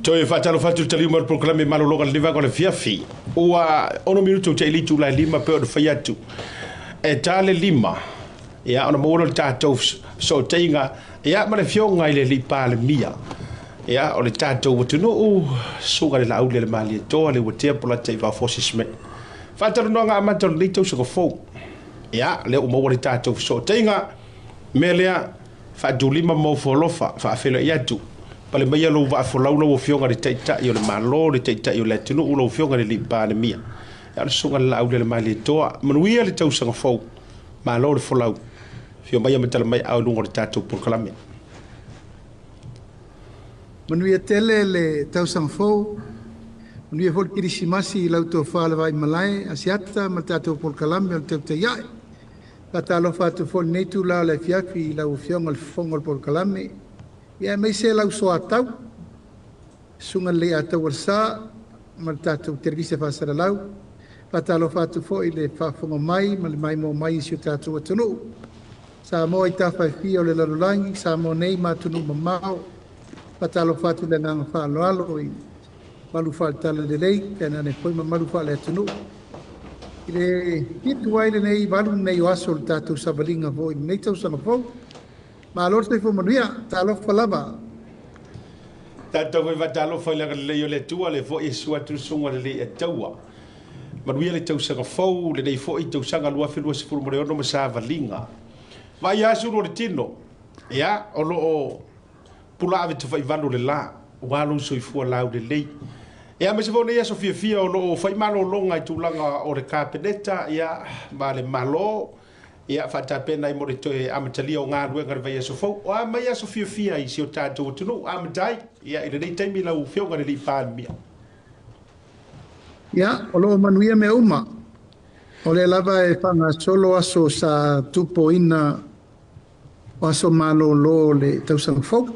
Toe faatalofa atu i le taliu mai o le polokalame malologa i le vaega o le afiafi. Ua 6 minute ua tea i le itula e 5 pei ona fai atu. E ta le 5, ia ona maua lea o le tatou fesootaiga ia ma le afioga i le Alii Palemia. Ia o le tatou atunuu, Susuga i le Laaulialemalietoa Leuatea Polataivao Fosi Smith. Faatalanoaga amata o lenei tausaga fou. Ia, lea ua maua le tatou fesootaiga. Mea lea, Faatulima ma ofo alofa, faafeiloai atu. Pale maia lou vaa folau lau Afioga i le Taitai o le Malo, le Taitai o le atunuu, lau Afioga i le Alii Palemia. Ia o le Susuga i le Laaulialemalietoa. Manuia le tausaga fou. Malo le folau. Afio maia ma tala mai aao i luga o le tatou polokalame. Manuia tele le tausaga fou. Manuia foi le Kerisimasi i lau tofa le Vaaimalae, Asiata ma le tatou polokalame o le Tautai Ae. Faatalofa atu foi i lenei itula o le afiafi i lau Afioga i le Fofoga o le Polokalame, ia aemaise lau soatau, Susuga Leiatau Alesa ma le tatou Televise Faasalalau. Faatalofa atu foi i le faafofoga mai ma le maimoa mai i si o tatou atunuu, Samoa i tafa e fia o le lalolagi, Samoa nei ma atunuu mamao. Faatalofa atu i le agaga faaaloalo i malu faale-talalelei, tainane foi mamalu faale-atunuu. I le fitu ai lenei valu lenei o aso o le tatou savaliga foi i lenei tausaga fou. Malo le soifua manuia, talofa lava. Tatou foi faatalofa i le agalelei o le Atua, lea foi e susu atu le susuga i le Leiataua. Manuia le tausaga fou, lenei foi tausaga 2026 ma savaliga. Vaai lava sulu o le tino, ia, o lo o Pula ave tafaivalu le la, ua lou soifua laulelei. Ia, aemaise foi o nei aso fiafia o lo o fai malologa i tulaga o le Kapeneta, ia, ma le Malo, ia, faatapena ai mo le toe amatalia o galuega i le vaiaso fou. O a mai aso fiafia i si o tatou atunuu, amata ai, ia, i lenei taimi lau Afioga i le Alii Palemia. Ia, o lo o manuia mea uma. O lea lava e faagasolo aso sa tupoina o aso malolo o le tausaga fou.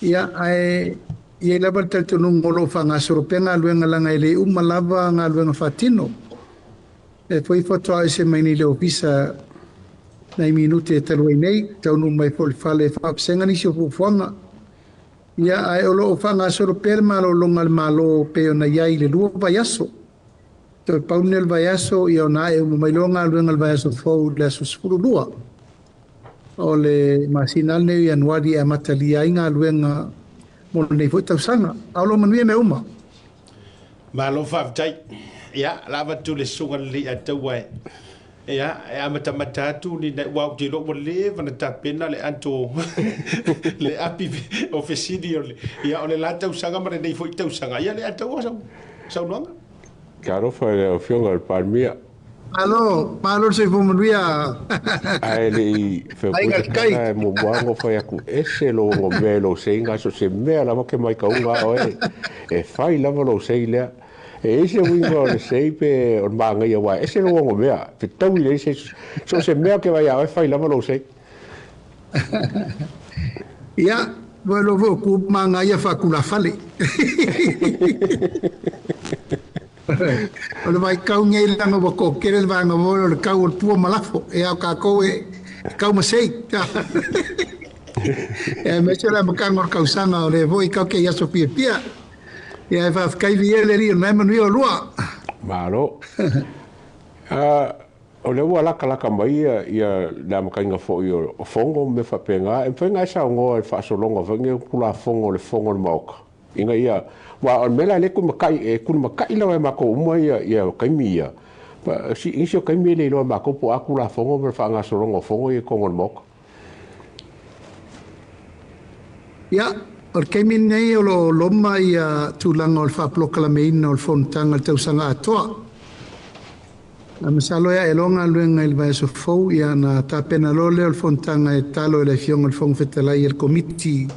Ia, ae i ai lava le talitonuga o lo o faagasolo pea galuega leaga e le uma lava galuega faatino. E foi faatoa ese mai nei le ofisa nai minute e talu ai nei, taunuu mai foi i le fale e faavasega nisi o fuafuaga. Ia, ae o lo o faagasolo pea le malologa a le Malo pei ona i ai i le 2 vaiaso. Toe pau lenei o le vaiaso, ia ona ae uma mai loa galuega i le vaiaso fou i le aso 12 o le masina lenei o Ianuari e amatalia ai galuega mo lenei foi tausaga. A o lo o manuia mea uma. Malo faafetai. Ia, o le a avatu le susuga i le Leiataua e, ia, e amatamata atu ni nai, aua ou te iloa ua leva ona tapena le ato, le api o fesili o le, ia, o le la tausaga ma lenei foi tausaga. Ia, Leiataua, sau saunoaga. Talofa i lau Afioga i le Palemia. Malo, malo le soifua manuia. Ae le i Aiga feoputa i le tai. tala e muamua lava ona fai atu, ese lou onomea i lou seiga, so o se mea lava ke maitauga a oe, e fai lava lou sei lea. E i ai se uiga o le sei pe o le manaia aua e ese lou onomea, fetaui leai se isi. So o se mea ke vaai ia oe, fai lava lou sei. Ia, ua iloa foi o ku manaia faakulafale. O le vaitau nei leaga ua toatele le vaega foi o le tau o le pua ma lafo. Ia o tatou e tau ma sei. Ia aemaise o le amataga o le tausaga o lea foi tatou te i aso fiafia. Ia e faafetai viia le Alii o lena e manuia oulua. Malo. O lea ua latalata mai ia le amataina foi o fono ma mea faapena, e mafai ona e saunoa i le faasologa foi lenei o Tulafono o le Fono a le Maota, ina ia, aua o le mea la lea e tulimatai, e tulimatai lava e matou uma ia taimi ia, nisi o taimi e le iloa e matou po o a Tulafono ma le faagasologa o fono ia i totonu o le Maota. Ia, o le taimi lenei o lo o loma ia tulaga o le faapolokalameina o le fonotaga i le tausaga atoa. Ae masalo e ae loa galuega i le vaiaso fou, ia ona tapena loa lea o le fonotaga e tatalo i le Afioga i le Fofoga Fetalai e le Komiti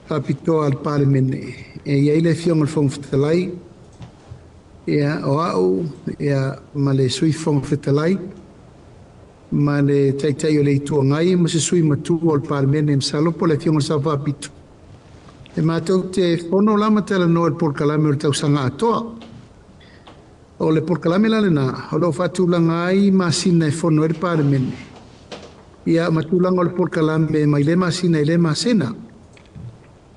Faapitoa a le Palemene. E i ai le Afioga i le Fofoga Fetalai, ia, o au, ia, ma le Sui Fofoga Fetalai, ma le Taitai o le Itu Agai ma se sui matua o le Palemene, masalo po o le Afioga i le Sao Faapito. E matou te fono la ma talanoa i le polokalame o le tausaga atoa. O le polokalame la lena o lo o faatulaga ai masina e fono ai le Palemene, ia ma tulaga o le polokalame mai lea masina i lea masina.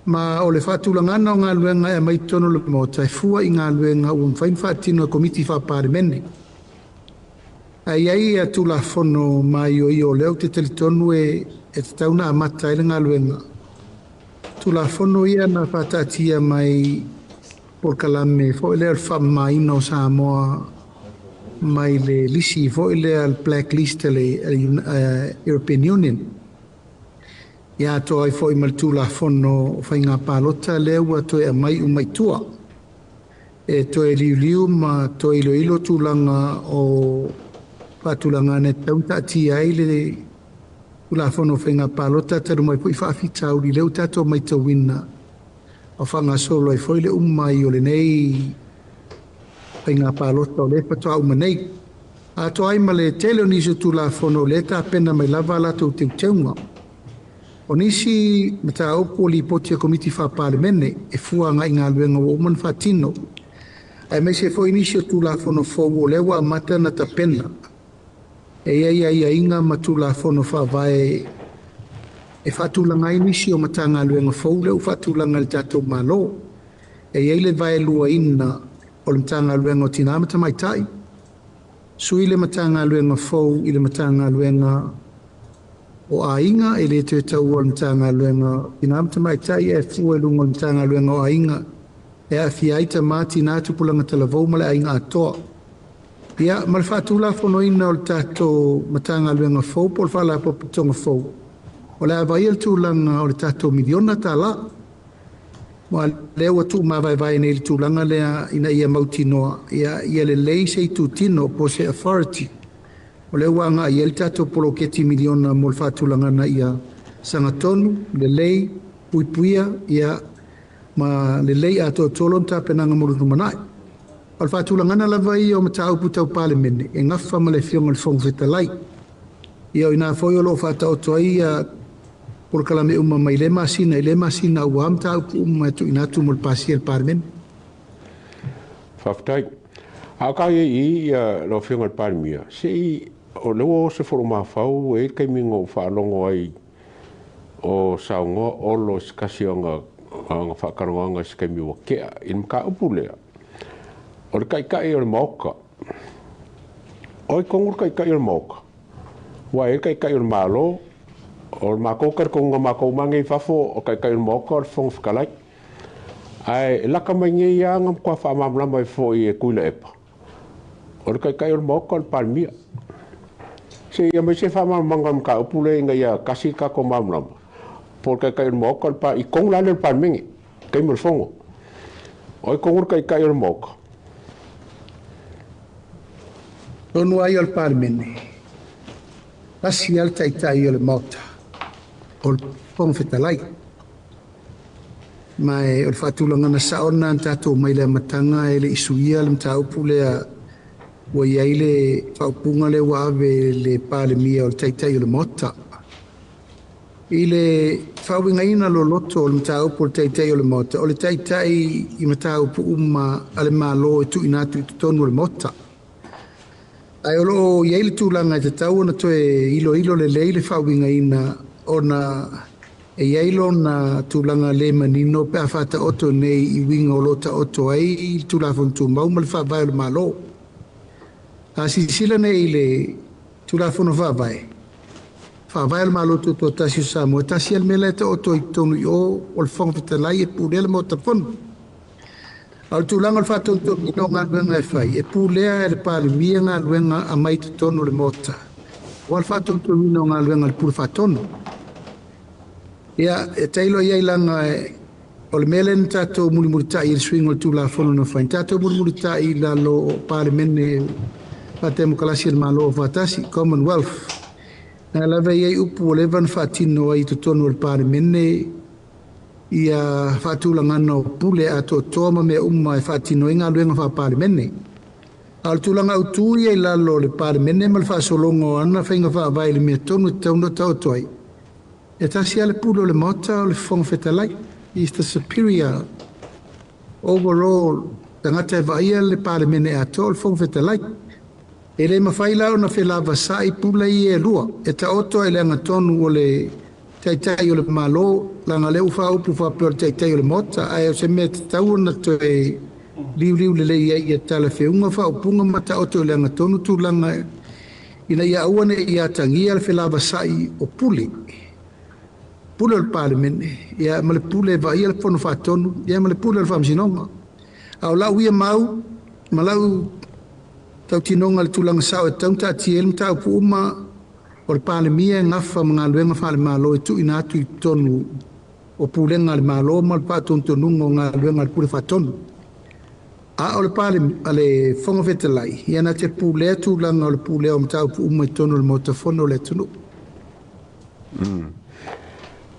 Ma o le faatulagaga o galuega e aumai i totonu o le Maota e fua i galuega ua mafai ona faatino e Komiti Faa-Palemene. Ae i ai Tulafono maioio o lea ou te talitonu e tatau ona amata ai le galuega. Tulafono ia na faataatia mai polokalame foi lea o le faamamaina o Samoa mai le lisi foi lea, le black list a le European Union. Ia atoa ai foi ma le Tulafono o Faiga Palota lea ua toe aumai uma i tua e toe liuliu ma toe iloilo tulaga o faatulagaga e tatau ona taatia ai le Tulafono o Faiga Palota talu mai foi faafitauli lea ua tatou matauina o faagasolo ai foi le uma ai o lenei faiga palota o lea faatoa uma nei. Atoa ai ma le tele o nisi o Tulafono o lea e tapena mai lava a latou teuteuga. O nisi mataupu o lipoti a Komiti Faa-Palemene e fua agai i galuega ua uma ona faatino, aemaise foi nisi o Tulafono fou o lea ua amata ona tapena. E i ai aiaiga ma Tulafono Faavae e faatulaga ai nisi o Matagaluega fou lea ua faatulaga e le tatou Malo. E i ai le vaeluaina o le Matagaluega o Tina ma Tamaitai, sui le Matagaluega fou i le Matagaluega o Aiga, e le toe taua o le Matagaluega o Tina ma Tamaitai ae fua i luga o le Matagaluega o Aiga e aafia ai tama, tina, tupulaga talavou ma le aiga atoa. Ia, ma le faatulafonoina o le tatou Matagaluega fou po o le Faalapotopotoga fou, o le a vaaia le tulaga o le tatou miliona tala. Ma lea ua tuumavaevae nei i le tulaga lea ina ia mautinoa ia lelei se itutino po o se authority o lea ua agai i ai le tatou poloketi miliona mo le faatulagaga ia sagatonu, lelei, puipuia ia ma lelei atoatoa lona tapenaga mo le lumanai. O le faatulagaga lava ia o mataupu tau Palemene e gafa ma le Afioga i le Fofoga Fetalai. Ia o i ina foi o lo o faataoto ai ia polokalame uma mai lea masina i lea masina aua mataupu uma e tuuina atu mo le pasia e le Palemene. Faafetai. A o ka i i ia lau Afioga i le Palemia, se i o lea ua oso foi lou mafaufau, e i ai le taimi na ou faalogo ai o saunoa Olo i se tasi o ana faatalanoaga i se taimi ua tea i le mataupu lea, o le Taitai o le Maota. O ai tonu le Taitai o le Maota? Aua e i ai le Taitai o le Malo, o le matou talitonuga matou uma nei i fafo, o le Taitai o le Maota o le Fofoga Fetalai. Ae lata mai nei lava na matua faamalamalama ai foi e Tuilaepa, o le Taitai o le Maota o le Palemia. Se i aumai se faamalamalamaga o le mataupu lea ina ia tasi le tatou malamalama, po o le Taitai o le Maota o le Palemia, i totonu la lea o le Palemene, taimi o le Fono. O ai tonu le Taitai o le Maota? Tonu ai o le Palemene, tasi lava le Taitai o le Maota, o le Fofoga Fetalai. Ma o le faatulagaga sao lena na tatou mai le amataga e le i suia le mataupu lea ua i ai le faaupuga lea ua ave i le Palemia o le Taitai o le Maota. I le faauigaina loloto o le mataupu o le Taitai o le Maota, o le taitai i mataupu uma a le Malo e tuuina atu i totonu o le Maota. Ae o lo o i ai le tulaga e tatau ona toe iloilo lelei le faauigaina ona e i ai lona tulaga le manino pe a faataoto nei i uiga o lo o taoto ai le Tulafono Tumau ma le Faavae o le Malo. A silasila nei i le Tulafono Faavae, Faavae o le Malo Tutoatasi o Samoa, tasi lava le mea la e taoto i totonu i o, o le Fofoga Fetalai e pulea le Maota Fono. A o le tulaga o le faatonutonuina o galuega e fai, e pulea e le Palemia galuega aumai i totonu o le Maota, aua le faatonutonuina o galuega a le Pule Faatonu. Ia, e tailo i ai leaga o le mea lea na tatou mulimulitai i le suiga o le Tulafono na fai, na tatou mulimulitai i lalo o Palemene Faatemokarasi a le Malo Aufaatasi, Commonwealth. Na lava e i ai upu ua leva ona faatino ai i totonu o le Palemene ia faatulagaga o pule atoatoa ma mea uma e faatino ai galuega faa-Palemene. A o le tulaga autu ia i lalo o le Palemene ma le faasologa o ana faiga faavae i le mea tonu e tatau ona taoto ai, e tasi lava le pule o le Maota o le Fofoga Fetalai. He is the superior overall tagata e vaaia le Palemene atoa o le Fofoga Fetalai. E le mafai la ona felavasai pule ia e lua, e taoto ai i le agatonu o le Taitai o le Malo, leaga o lea ua faaupu faapea o le Taitai o le Maota, ae o se mea e tatau ona toe liuliu lelei ai ia talafeuga faaupuga ma taoto i le agatonu tulaga ina ia aua ne i atagia le felavasai o pule, pule o le Palemene, ia ma le pule e vaaia le Fono Faatonu, ia ma le pule o le Faamasinoga. A o lau ia mau ma lau tautinoga i le tulaga sao e tatau ona taatia ai le mataupu uma, o le Palemia e gafa ma galuega faale-Malo e tuuina atu i totonu o pulega a le Malo ma le faatonutonuga o galuega a le Pule Faatonu. A o le le Fofoga Fetalai, ia na te pulea tulaga o le pulea o mataupu uma i totonu o le Maota Fono o le atunuu.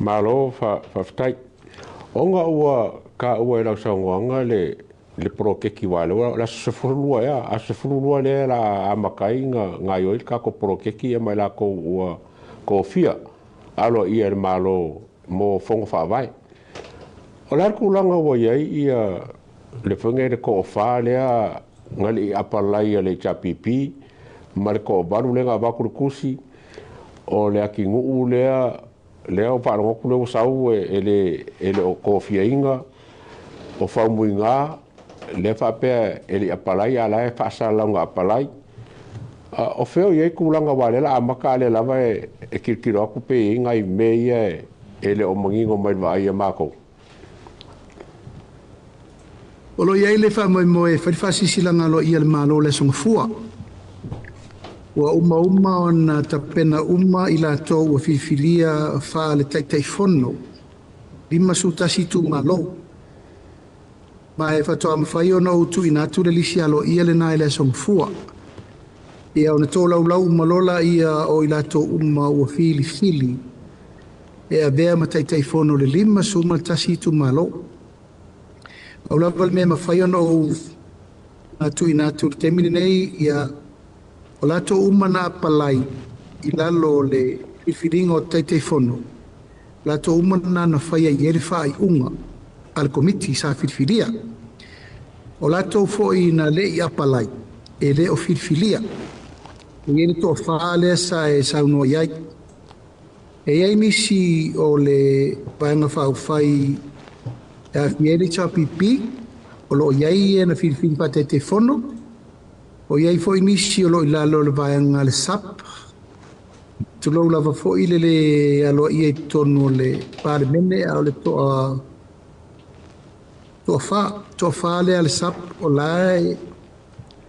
Malo faafetai. Ona ua taua e lau saunoaga le poloketi aua lea o le aso 12 ea, aso 12 lea o le a amata ai ona gaoioi le tatou poloketi ia ma i latou ua tofia aloaia e le Malo mo fono faavae. O le a le tulaga ua i ai ia le foi lenei le toafa lea na le i apalai a le HRPP ma le toavalu lea na avatu le tusi o le atinuu lea lea ua faalogo atu lea ua sau e le o tofiaina o Faumuina lea faapea e le i apalai a o la e faasalalau na apalai. O fea o i ai tulaga aua o lea o le a amata a o lea lava e tilotilo atu pe i ai nai mea ia e le o manino mai i le vaai a matou. O lo o i ai le faamoemoe e fai le faasilasilaga aloaia a le Malo i le Aso Gafua. Ua umauma ona tapena uma i latou ua filifilia faale-Taitaifono 51 itumalo. Ma e faatoa mafai ona ou tuuina atu le lisi aloaia lena i le Aso Gafua. Ia ona tolaulau uma loa laia o i latou uma ua filifili e avea ma Taitaifono o le 51 itumalo. Pau lava le mea e mafai ona ou tuuina atu i le taimi lenei, ia, o latou uma na apalai i lalo o le filifiliga o Taitaifono, latou uma na na faia i ai le faaiuga a le Komiti sa filifilia. O latou foi na le i apalai, e le o filifilia. E i ai le toafa lea sa e saunoa i ai. E i ai nisi o le Vaega Faaupufai e aafia ai le HRPP, o lo o i ai e na filifili faataitaifono, o i ai foi nisi o lo o i lalo o le vaega a le SUP, tulou lava foi le lē aloaia i totonu o le Palemene, a o le toa toafa lea a le SUP, o la e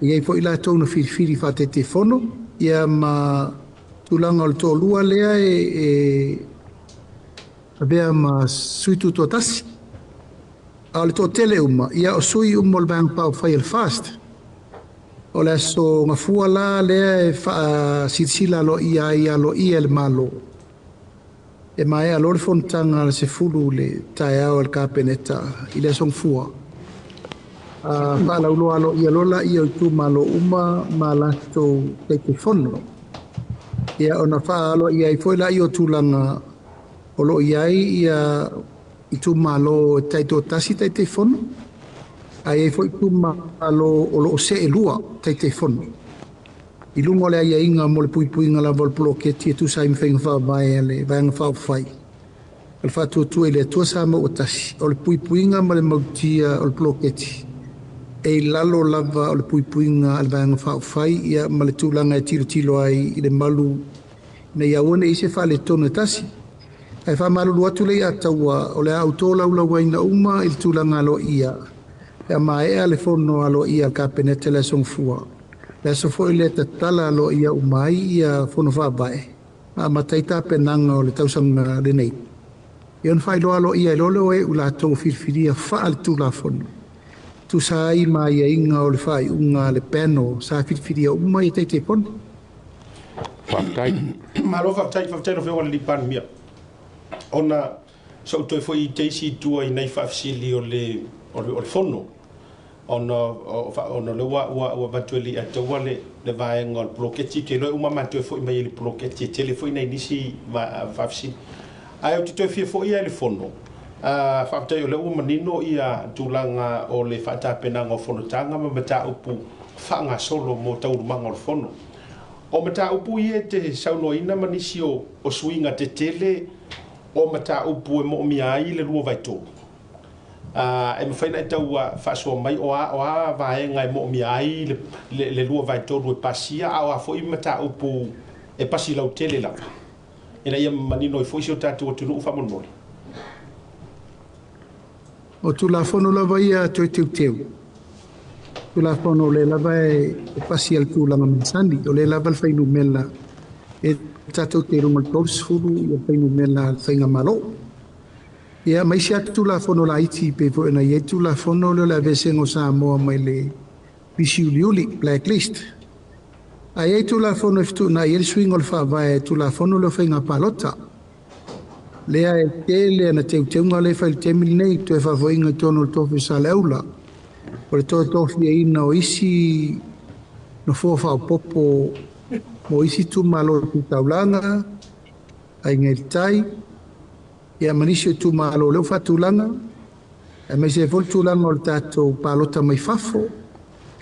i ai foi latou na filifili faataitaifono, ia ma tulaga o le toalua lea e avea ma sui tutoatasi. A o le toatele uma, ia o sui uma o le Vaega Faaupufai a le FAST. O le Aso Gafua la lea e faasilasila aloaia ai aloaia e le Malo. E maea loa le fonotaga a le 10 i le taeao a le Kapeneta i le Aso Gafua. Faalauloa aloaia loa laia o itumalo uma ma latou Taitaifono. Ia ona faaaloaia ai foi laia o tulaga o lo o i ai ia itumalo e taitoatasi Taitaifono, ae i ai foi itumalo o lo o seelua Taitaifono. I luga o le aiaiga mo le puipuiga lava o le poloketi e tusa ai ma faiga faavae a le Vaega Faaupufai o le Faatuatua i le Atua Samoa ua Tasi, o le puipuiga ma le mautia o le poloketi e i lalo lava o le puipuiga a le Vaega Faaupufai ia ma le tulaga e tilotilo ai i le malu ina ia aua ne i se faaletonu e tasi. Ae faamalulu atu le Leiataua o le a ou tolaulauaina uma i le tulaga aloaia pe a maea le fono aloaia a le Kapeneta i le Aso Gafua. Le aso foi lea tatala aloaia uma ai ia fono faavae ma amata ai tapenaga o le tausaga lenei. Ia ona faailoa aloaia ai loa lea o e ua latou filifilia faale-Tulafono. Tusa ai ma aiaiga o le faaiuga a le panel sa filifilia uma ia Taitaifono. Faafetai. Malo faafetai, faafetai i lau Afioga i le Palemia. Ona sa ou toe foi i te isi i tua i nai faafesili o le fono, ona o lea ua avatu e Leiataua le vaega o le poloketi. Ou te iloa e uma ma toe foi mai i le poloketi, e tele foi nai nisi faafesili. Ae ou te toe fia foi lava i le fono. Faafetai o lea ua manino ia tulaga o le faatapenaga o fonotaga ma mataupu faagasolo mo taualumaga o le fono. O mataupu ia e te saunoaina ma nisi o suiga tetele o mataupu e moomia ai le 2/3. E mafai ona e tau faasoa mai o a, o a vaega e moomia ai le 2/3 e pasia, a o a foi mataupu e pasi lautele lava, ina ia manino ai foi si o tatou atunuu faamolemole. O Tulafono lava ia toe teuteu. Tulafono o lea lava e pasi i le tulaga masani, o lea lava le fuainumera e tatou te iloga i le 30 le fuainumera a le faigamalo. Ia, ma isi atu Tulafono laiti pei foi ona i ai Tulafono lea o le aveesega o Samoa mai le lisi uliuli, blacklist. Ae i ai Tulafono e fetuunai ai le suiga o le Faavae, Tulafono lea o Faiga Palota. Lea e tele ana teuteuga lea e fai i le taimi lenei, toe faafoiga i totonu o le tofi o Saleaula, o le toe tofiaina o isi nofoa faaopoopo mo isi itumalo tu taulaga, Aiga i le Tai, ia ma nisi o itumalo o lea ua faatulaga, aemaise ai foi le tulaga o le tatou palota mai fafo,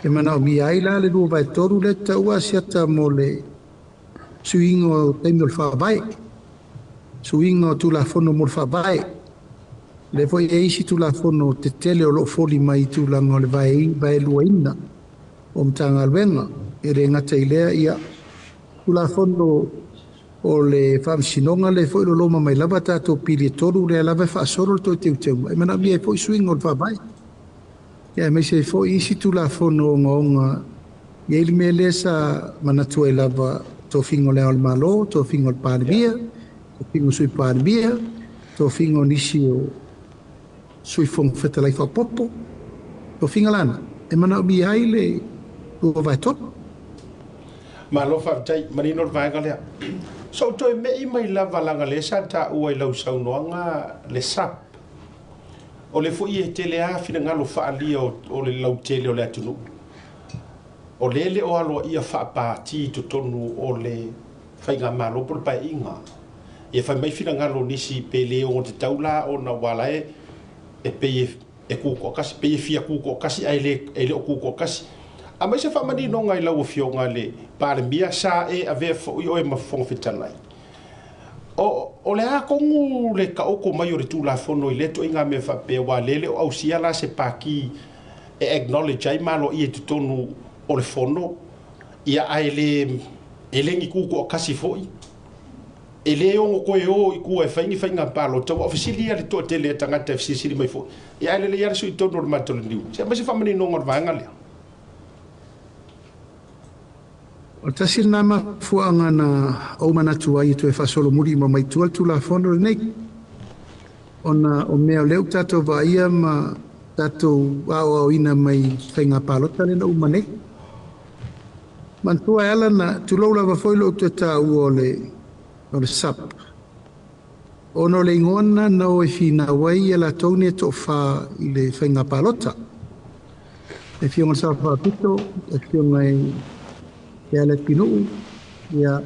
e manaomia ai la le 2/3 lea e taua Asiata mo le suiga o taimi o le Faavae, suiga o Tulafono mo le Faavae. O lea foi e i ai isi Tulafono tetele o lo o foli mai i tulaga o le vaeluaina o Matagaluega. E le gata i lea, ia, Tulafono o le Faamasinoga lea foi e loloma mai lava tatou pili e tolu, lea lava e faasolo le toe teuteuga, e manaomia ai foi suiga o le Faavae. Ia, aemaise ai foi isi Tulafono ogaoga. E i ai le mea lea sa manatu ai lava, tofiga o le Ao o le Malo, tofiga o le Palemia, tofiga o le Sui Palemia, tofiga o nisi o Sui Fofoga Fetalai faaopoopo, tofiga lana, e manaomia ai le 2/3. Malo faafetai, manino le vaega lea. So ou toe me'i mai lava leaga lea sa taua i lau saunoaga le SAP. O lea foi e tele lava finagalo faaalia o le lautele o le atunuu. O lea e le o aloaia faapati i totonu o le faigamalo po o le paeaiga. Ia fai mai finagalo o nisi pe le ono tatau la ona ua la e pei e tutoatasi, pei e fia tutoatasi ae le o tutoatasi. Aumai se faamaninoga i lau Afioga i le Palemia, sa e avea foi oe ma Fofoga Fetalai. O le a tonu le taoto mai o le Tulafono i lea ituaiga mea faapea, aua o lea e le o ausia la se pati e acknowledge ai ma aloaia i totonu o le Fono, ia ae le ni tutoatasi foi. E le ono toe o i tua e fai ni faiga palota, ua fesili ia le toatele a tagata e fesilisili mai foi. Ia ae lelei lava le sui tonu o le matou laniu. Se aumai se faamaninoga o le vaega lea. O le tasi lena mafuaaga na ou manatu ai e toe faasolomuli uma mai tua le Tulafono lenei, ona o mea o lea ua tatou vaaia ma tatou aoaoina mai faiga palota lea na uma nei. Manatua e ala na tulou lava foi lou toe taua o le SAP, ona o le igoa lena na o e finau ai ia latou nei e toafa i le faiga palota. Le Afioga i le Sao Faapito, le Afioga i le Lealailepinuu, ia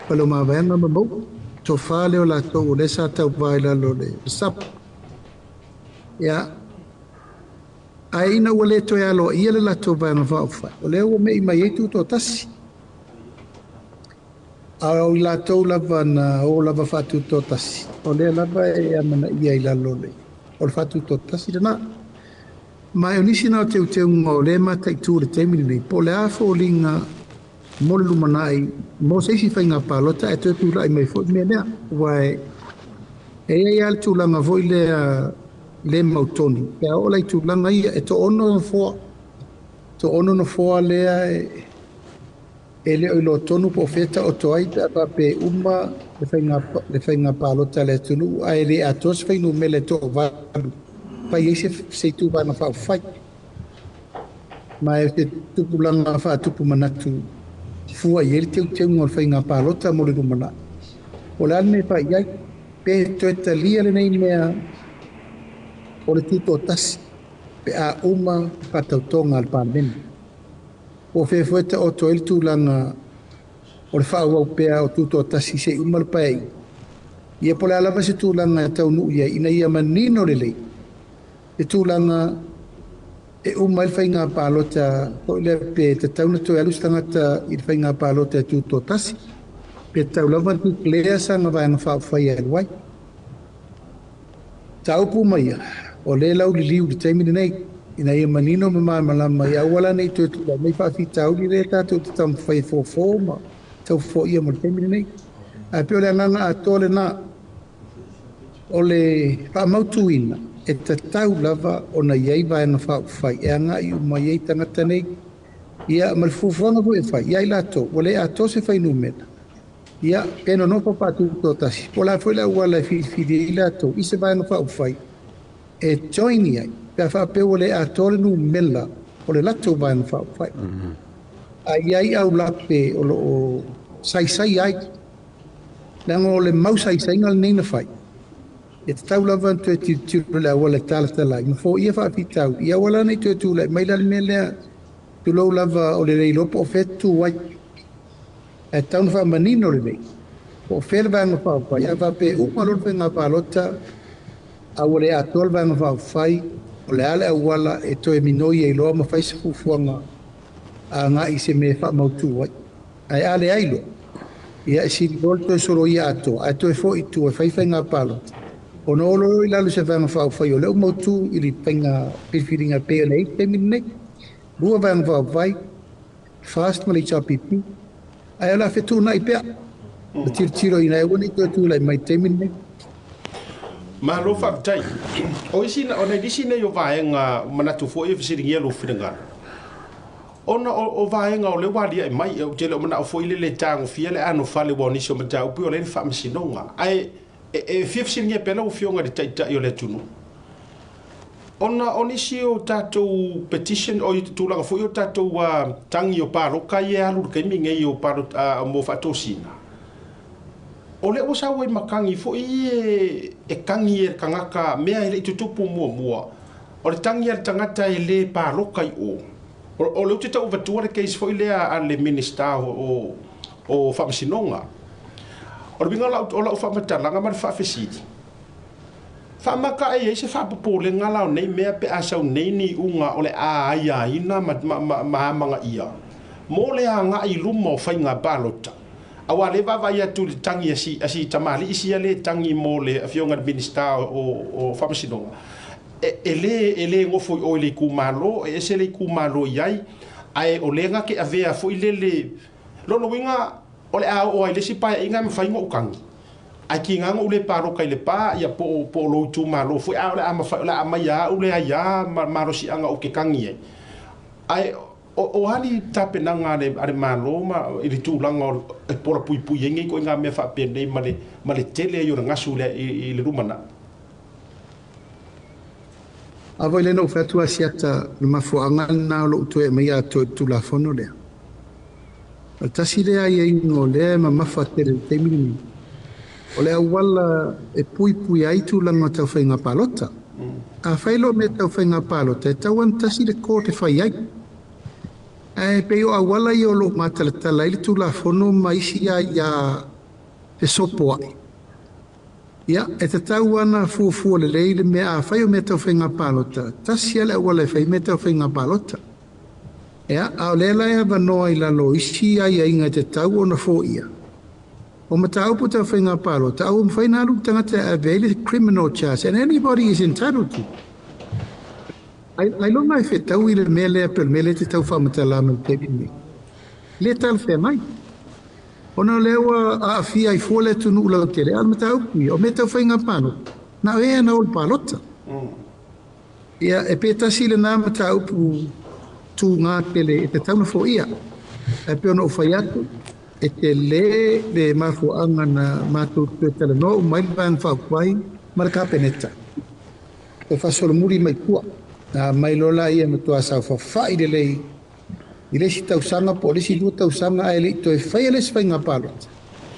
Faleomavaega ma Mauu, toafa lea o latou o lea sa tauva i lalo o le SAP. Ia, ae ina ua le toe aloaia le latou vaega faaupufai, o lea ua me'i mai ai tutoatasi. A o i latou lava na o lava faatutoatasi, o lea lava e amanaia i lalo o le faatutoatasi lena. Ma o nisi na o teuteuga o lea mataitu i le taimi lenei, po o le a foliga mo le lumanai mo se isi faiga palota e toe tulai mai foi le mea lea. Aua e i ai lava le tulaga foi lea le mautonu, pe a oo la i tulaga ia, e toaono nofoa, toaono nofoa lea e le o iloa tonu po o fea taoto ai pe a faapea uma le faiga palota a le atunuu, ae le atoa se fuainumera e toavalu fai ai se ituvaega faaupufai. Ma e se tupulaga faatupu manatu fua i ai le teuteuga o le faiga palota mo le lumanai. O le a le mea e fai i ai? Pe toe talia lenei mea o le tutoatasi pe a uma faatautoga a le Palemene. Po o fea foi e taoto ai le tulaga o le faaauau pea o tutoatasi se i uma le paeaiga. Ia po o le a lava se tulaga e taunuu i ai ina ia manino lelei le tulaga e uma ai le faiga palota foi lea, pe tatau ona toe alu se tagata i le faiga palota e tutoatasi, pe tatau lava ona declare sana vaega faaupufai e alu ai. Mataupu uma ia, o lea e lauliliu i le taimi lenei, ina ia manino ma malamalama i auala ne i toe tulai mai faafitauli lea tatou te taumafai e fofo ma tau foia mo le taimi lenei. Ae pei o le agaga atoa lena, o le faamautuina e tatau lava ona i ai vaega faaupufai e agai uma i ai tagata nei, ia ma le fuafuaga foi e fai ia i latou ua le atoa se fuainumera, ia pe nonofo faatutoatasi, po o le a foi le auala e filifili ai latou i se vaega faaupufai e join i ai, pe a faapea ua le atoa le numera o le latou vaega faaupufai. A i ai aulape o lo o saisai ai, leaga o le mau saisaiga lenei na fai, e tatau lava ona toe tilotilo i le auala e talatala ai ma foia faafitauli i auala nei toe tulai mai la le mea lea, tulou lava o le le iloa po o fea e tutu ai. Ae tatau ona faamanino lelei po o fea le vaega faaupufai. A faapea e uma loa le faiga palota a ua le atoa le vaega faaupufai, o le a le auala e toe minoi ai loa ma fai se fuafuaga agai i se mea e faamautu ai. Ae a leai loa, ia e sili loa le toe soloia atoa ae toe foi i tua e fai faiga palota, ona o loa i lalo i se vaega faaupufai o lea ua mautu i le faiga filifiliga e pei ona i ai le taimi lenei. Lua vaega faaupufai, FAST ma le HRPP, ae o le a fetuunai pea ma tilotilo ina ia aua ne i toe tulai mai i le taimi lenei. Malo faafetai. O isi, o nai nisi nei o vaega manatu foi e fesiligia lou finagalo, ona o vaega o lea ua aliae mai, ou te le o manao foi le le tagofia le anofale ua o nisi o mataupu o lea i le faamasinoga. Ae e fia fesiligia pea lau Afioga i le Taitai o le atunuu, ona o nisi o tatou petition, o tulaga foi o tatou tagi o paloka ia e alu i le taimi nei o palota mo faatosina, o lea ua sau ai ma tagi foi e tagi e le tagata mea e le i tutupu muamua, o le tagi a le tagata e le paloka i o. O lea ou te tau avatua le case foi lea a le Minisita o Faamasinoga. O le uiga o lau faamatalaga ma le faafesili, faamata e i ai se faapopolega la o nei mea pe a sau nei ni iuga o le a aiaina ma amanaia mo le agai i luma o faiga palota, aua lea e vaavaai atu i le tagi a si tamalii sia lea e tagi mo le Afioga i le Minisita o Faamasinoga, e le nofo i o i le itumalo, e ese le itumalo i ai, ae o lea na te avea foi lele lona uiga o le a oo ai i le isi paeaiga e mafai ona ou tagi, ae tiga ona ou le paloka i le pa, ia po o lou itumalo foi, a o le a mafai, o le a aumai a au le aia ma malosiaga ou te tagi ai. Ae o a ni tapenaga a le Malo ma i le tulaga e pola puipui ai nei ituaiga mea faapenei ma le tele ai o le gasu i le lumanai? A foi lea na ou fai atu Asiata, o le mafuaaga lena o lou toe aumaia atoa i le Tulafono lea. O le tasi lea aiaiga o lea e mamafa tele i le taimi lenei, o le auala e puipuia ai tulaga tau faiga palota. Afai loa mea tau faiga palota, e tatau lava ona tasi le court e fai ai. Ae pei o auala ia o lo o matalatala ai le Tulafono ma isi aia fesopoai. Ia, e tatau lava ona fuafua lelei le mea, afai o mea tau faiga palota, tasi lava le auala e fai ai mea tau faiga palota. Ia, a o lea la e avanoa i lalo o isi aiaiga e tatau ona foia, o mataupu tau faiga palota, a ua mafai ona alu le tagata e ave ai le criminal charge, and anybody is entitled to. Ailoga e fetaui le mea lea pei o le mea lea e te tau faamatala mai i le taimi lenei. E le talafeagai. Ona o lea ua aafia ai fua le atunuu lautele, a o le mataupu ia, o mea tau faiga palota, na o ea na o le palota. Ia, e pe tasi lena mataupu tūgā tele e tatau ona foia. Ae pei ona ou fai atu, e tele le mafuaaga na matou toe talanoa uma ai le Vaega Faaupufai ma le Kapeneta e faasolomuli mai tua. Na aumai loa laia e matua saofafai lelei i le isi tausaga po o le isi 2 tausaga ae le i toe faia le isi faiga palota,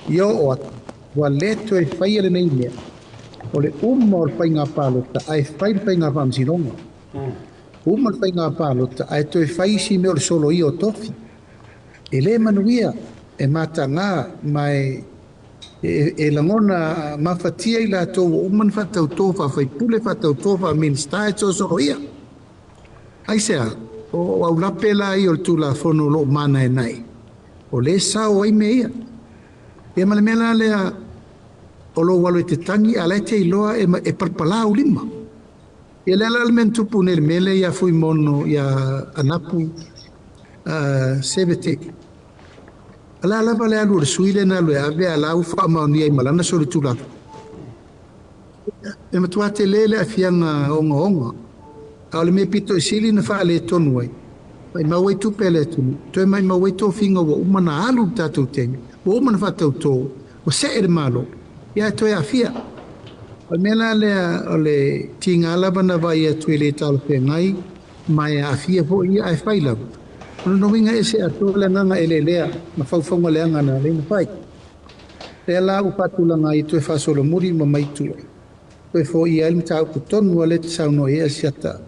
ia oo atu, ua le toe faia lenei mea, o le uma o le faiga palota ae fai le faiga faamasinoga. Uma le faiga palota ae toe fai isi mea o le soloia o tofi. E le manuia, e mataga ma e lagona mafatia i latou ua uma ona faatauto faa-faipule, faatauto faa-Minisita e toe soloia. Aisea? O aulape la ia o le Tulafono o lo o manaenae, o lea e sao ai mea ia. Ia ma le mea la lea, O lou alu e te tagi a o la e te iloa e, e palapalā ou lima. Ia lea la le mea na tupu nei i le mea lea ia Fuimono ia Anapu Sevete. O le a lava le alu o le sui lea na alu e ave a o la ua faamaonia ai ma lana solitulafono. E matua tele le aafiaga ogaoga, a o le mea pito i sili ona faaletonu ai, maimau ai tupe a le atunuu, toe maimau ai tofiga ua uma ona alu le tatou taimi, ua uma ona faatautō, ua see le Malo, ia ae toe aafia. O le mea la lea o le tiga lava na vaai atu e le talafeagai ma e aafia foi ia ae fai lava. O lona uiga e ese atoa le agaga eleelea ma faufauga leaga na ala ai ona fai. Lea la ua faatulaga ai e toe faasolomuli ma mai tua, toe foia ai le mataupu tonu a lea e te saunoa i ai Asiata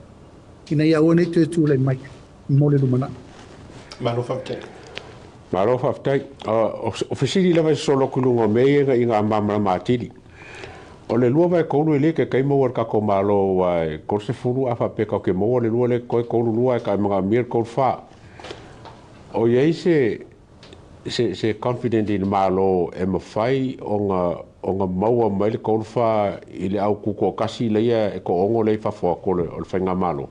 ina ia aua ne i toe tulai mai mo le lumanai. Malo faafetai. Malo faafetai. O fesili lava e sosolo atu i luga o mea ia ina ia malamalama atili. O le 2/3 e le taitai maua e le tatou Malo aua e 30 a faapea tatou te maua le lua lea e totoe 32 ae ta manaomia le 34. O i ai se se se confident i le Malo e mafai ona ona maua mai le 34 i le au tutoatasi lea e toaono lea i fafo atu o le faigamalo?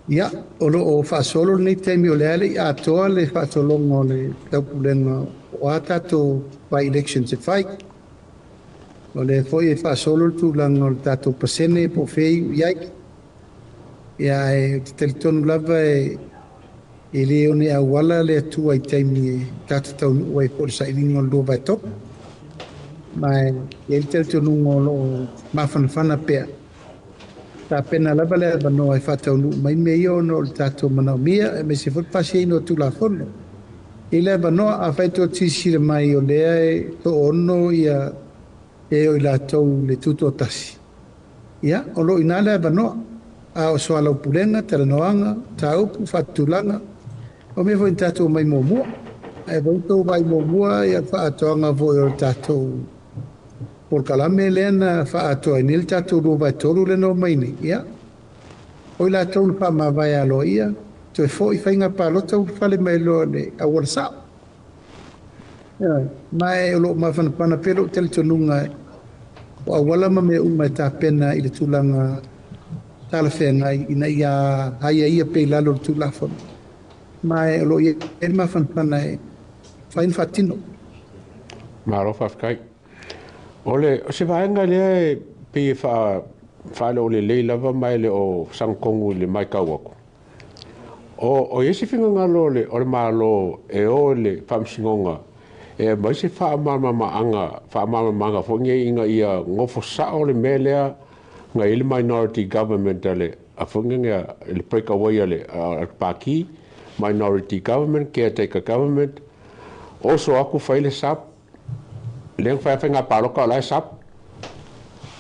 Ia, o lo o faasolo lenei taimi o lea e le i atoa le faasologa o le taupulega o a tatou by-elections e fai. O lea foi e faasolo le tulaga o le tatou pasene po o fea e iu i ai. Ia, ae ou te talitonu lava e le one auala le Atua i taimi e tatou taunuu ai po o le sailiga o le 2/3. Ma e i ai le talitonuga o lo o mafanafana pea. Tapena lava le avanoa e faataunuu mai mea ia ona o le tatou manaomia aemaise foi le pasiaina o Tulafono. E i ai le avanoa, afai tou te silasila mai o lea e toaono ia e o i latou i le tutoatasi, ia, o lo o i ina le avanoa. A o soalaupulega, talanoaga, mataupu, faatulaga, o mea foi na tatou omai muamua. Ae foi tou vaai muamua ia le faaatoaga foi o le tatou polokalame lea na faaatoa ai nei le tatou 2/3 lea na omai nei. Ia, o i latou na faamavae aloaia, toe foi faiga palota ua fale mai loa i le auala sao. Ioe, ma e o lo o mafanafana pea lou talitonuga o auala ma mea uma e tapena i le tulaga talafeagai ina ia aiaia pea i lalo o le Tulafono. Ma e o lo o i ai le mafanafana e fai ona faatino. Malo faafetai. O le o se vaega lea e pei e faa faaleolelei lava ma e le o sagatonu i le matau atu. O i ai se finagalo o le Malo e o i le Faamasinoga e aumai se faamalamalamaga faamalamalamaga foi nei ina ia nofo sao le mea lea na i ai le minority government a le a foi nei le break away a le Pati, minority government, caretaker government, oso atu fai le sub, lea na fai lava faiga palota o la e sub.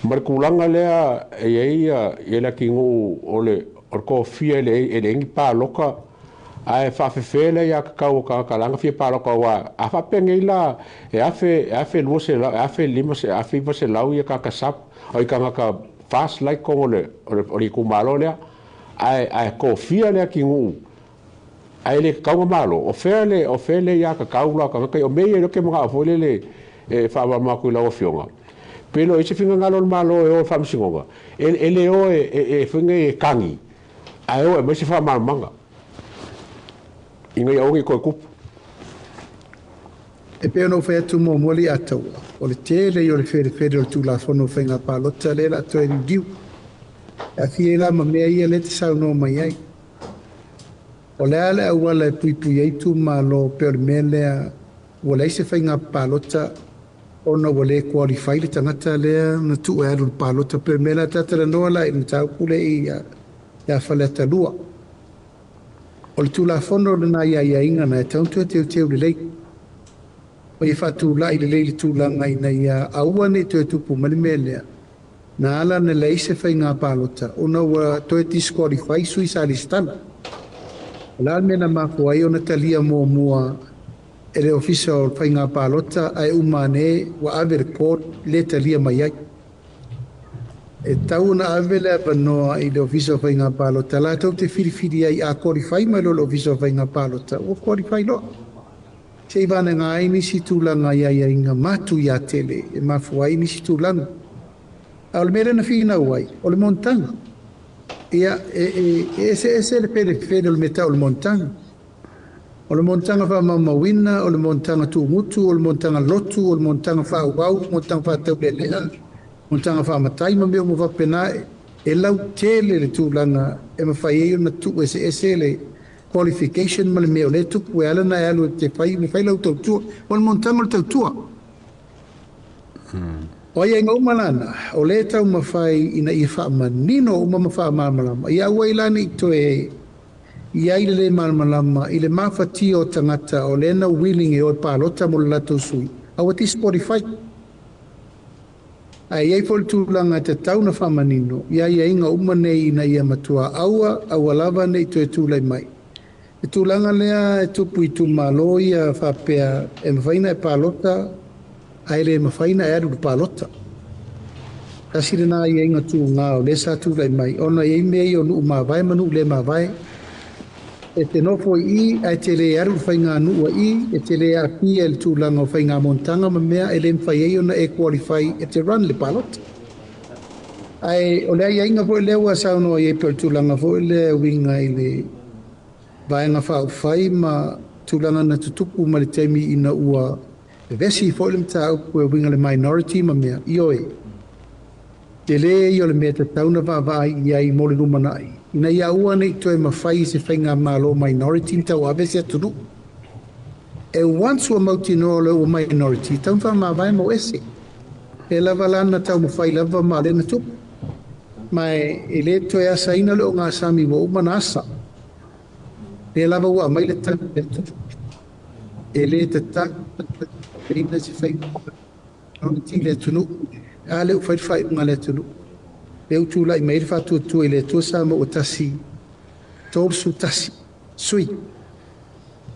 Ma le tulaga lea e i ai i le atunuu o le o le tofia e leai ni palota ae faafefea le aiatatau a tagata la na fia palota aua a faapea nei la e afe e afe lua selau e afe lima afe iva selau ia tagata sub ai tagata FAST la i totonu o le itumalo lea ae ae tofia le atunuu ae le tatau ona malo. O fea le, o fea le aiatatau la o tagata ia? O mea ia lea ou te manao foi lele e faamalamalama atu i lau Afioga, pe le o i ai se finagalo o le Malo e o i le Faamasinoga, e le o e foi nei e tagi, ae o e aumai se faamalamalamaga ina ia aua ne i toe tupu. E pei ona ou fai atu muamua le Ataua, o le tele ia o le felefele o le Tulafono o Faiga Palota lea o le a toe liliu. E aafia ai la ma mea ia lea e te saunoa mai ai. O le a le auala e puipui ai itumalo pei o le mea lea ua leai se faiga palota ona ua le qualify le tagata lea na tuu e alu i le palota pei o le mea lea ta talanoa la i le mataupu lea ia Faleata 2. O le Tulafono lena i aiaiga na e tatau ona toe teuteu lelei ma ia faatulai lelei le tulaga ina ia aua ne i toe tupu mai le mea lea. Na ala ona leai se faiga palota ona ua toe disqualify sui sa lesitala. O le a le mea na mafua ai ona talia muamua e le Ofisa o Faiga Palota ae uma ane ua ave le court le talia mai ai. E tatau ona ave le avanoa i le Ofisa o Faiga Palota latou te filifili ai a qualify mai loa le Ofisa o Faiga Palota ua qualify loa. Se i vanaga ai nisi tulaga i aiaiga matuia tele e mafua ai nisi tulaga. A o le mea lea na finau ai, o le monotaga. Ia, e eseese le felefele o le mea e tau o le monotaga. O le monotaga faamaumauina, o le monotaga tugutu, o le monotaga lotu, o le monotaga faaauau, monotaga faataulealea, monotaga faamatai ma mea uma faapena, e lautele le tulaga e mafai ai ona tuueseese le qualification ma le mea o lea e tupu e ala ona e alu e te fai, fai lau tautua. O le monotaga o le tautua. O aiaiga uma lana, o lea e taumafai ina ia faamanino uma ma faamalamalama. Ia aua ai la ne i toe i ai le lē malamalama i le mafatia o tagata o lea na willing e o e palota mo le latou sui, aua disqualify. Ae i ai foi le tulaga e tatau ona faamanino i aiaiga uma nei ina ia matua aua, aua lava ne i toe tulai mai. Le tulaga lea e tupu i itumalo ia faapea e mafai ona e palota ae le mafai ona e alu i le palota. Tasi lena aiaiga tuga o lea sa tulai mai ona e i ai mea ia o nuu mavae ma nuu le mavae. E te nofo i i ae te le alu i le faiganuu a i, e te le aafia i le tulaga o faiga monotaga ma mea e le mafai ai ona e qualify e te run le palota. Ae o le aiaiga foi lea ua saunoa i ai pei o le tulaga foi lea e uiga i le Vaega Faaupufai ma tulaga na tutupu mai le taimi ina ua vevesi foi le mataupu e uiga i le minority ma mea, ioe, tele ia o le mea e tatau ona vaavaai i ai mo le lumanai, ina ia aua ne i toe mafai e se faigamalo minority ona tauave se atunuu. E once ua mautinoa o lea ua minority, e tatau ona faamavae ma o ese. Lea lava la na taumafai lava ma o lea na tupu. Ma e le toe asaina le ogasami ua uma ona asa. Lea lava ua aumai le tali a le Atua. E le tatau ona se faiga i le atunuu. A lea ua fai le faaiuga a le atunuu. Lea ua tulai mai ai le faatuatua i le Atua Samoa ua tasi, 31 sui.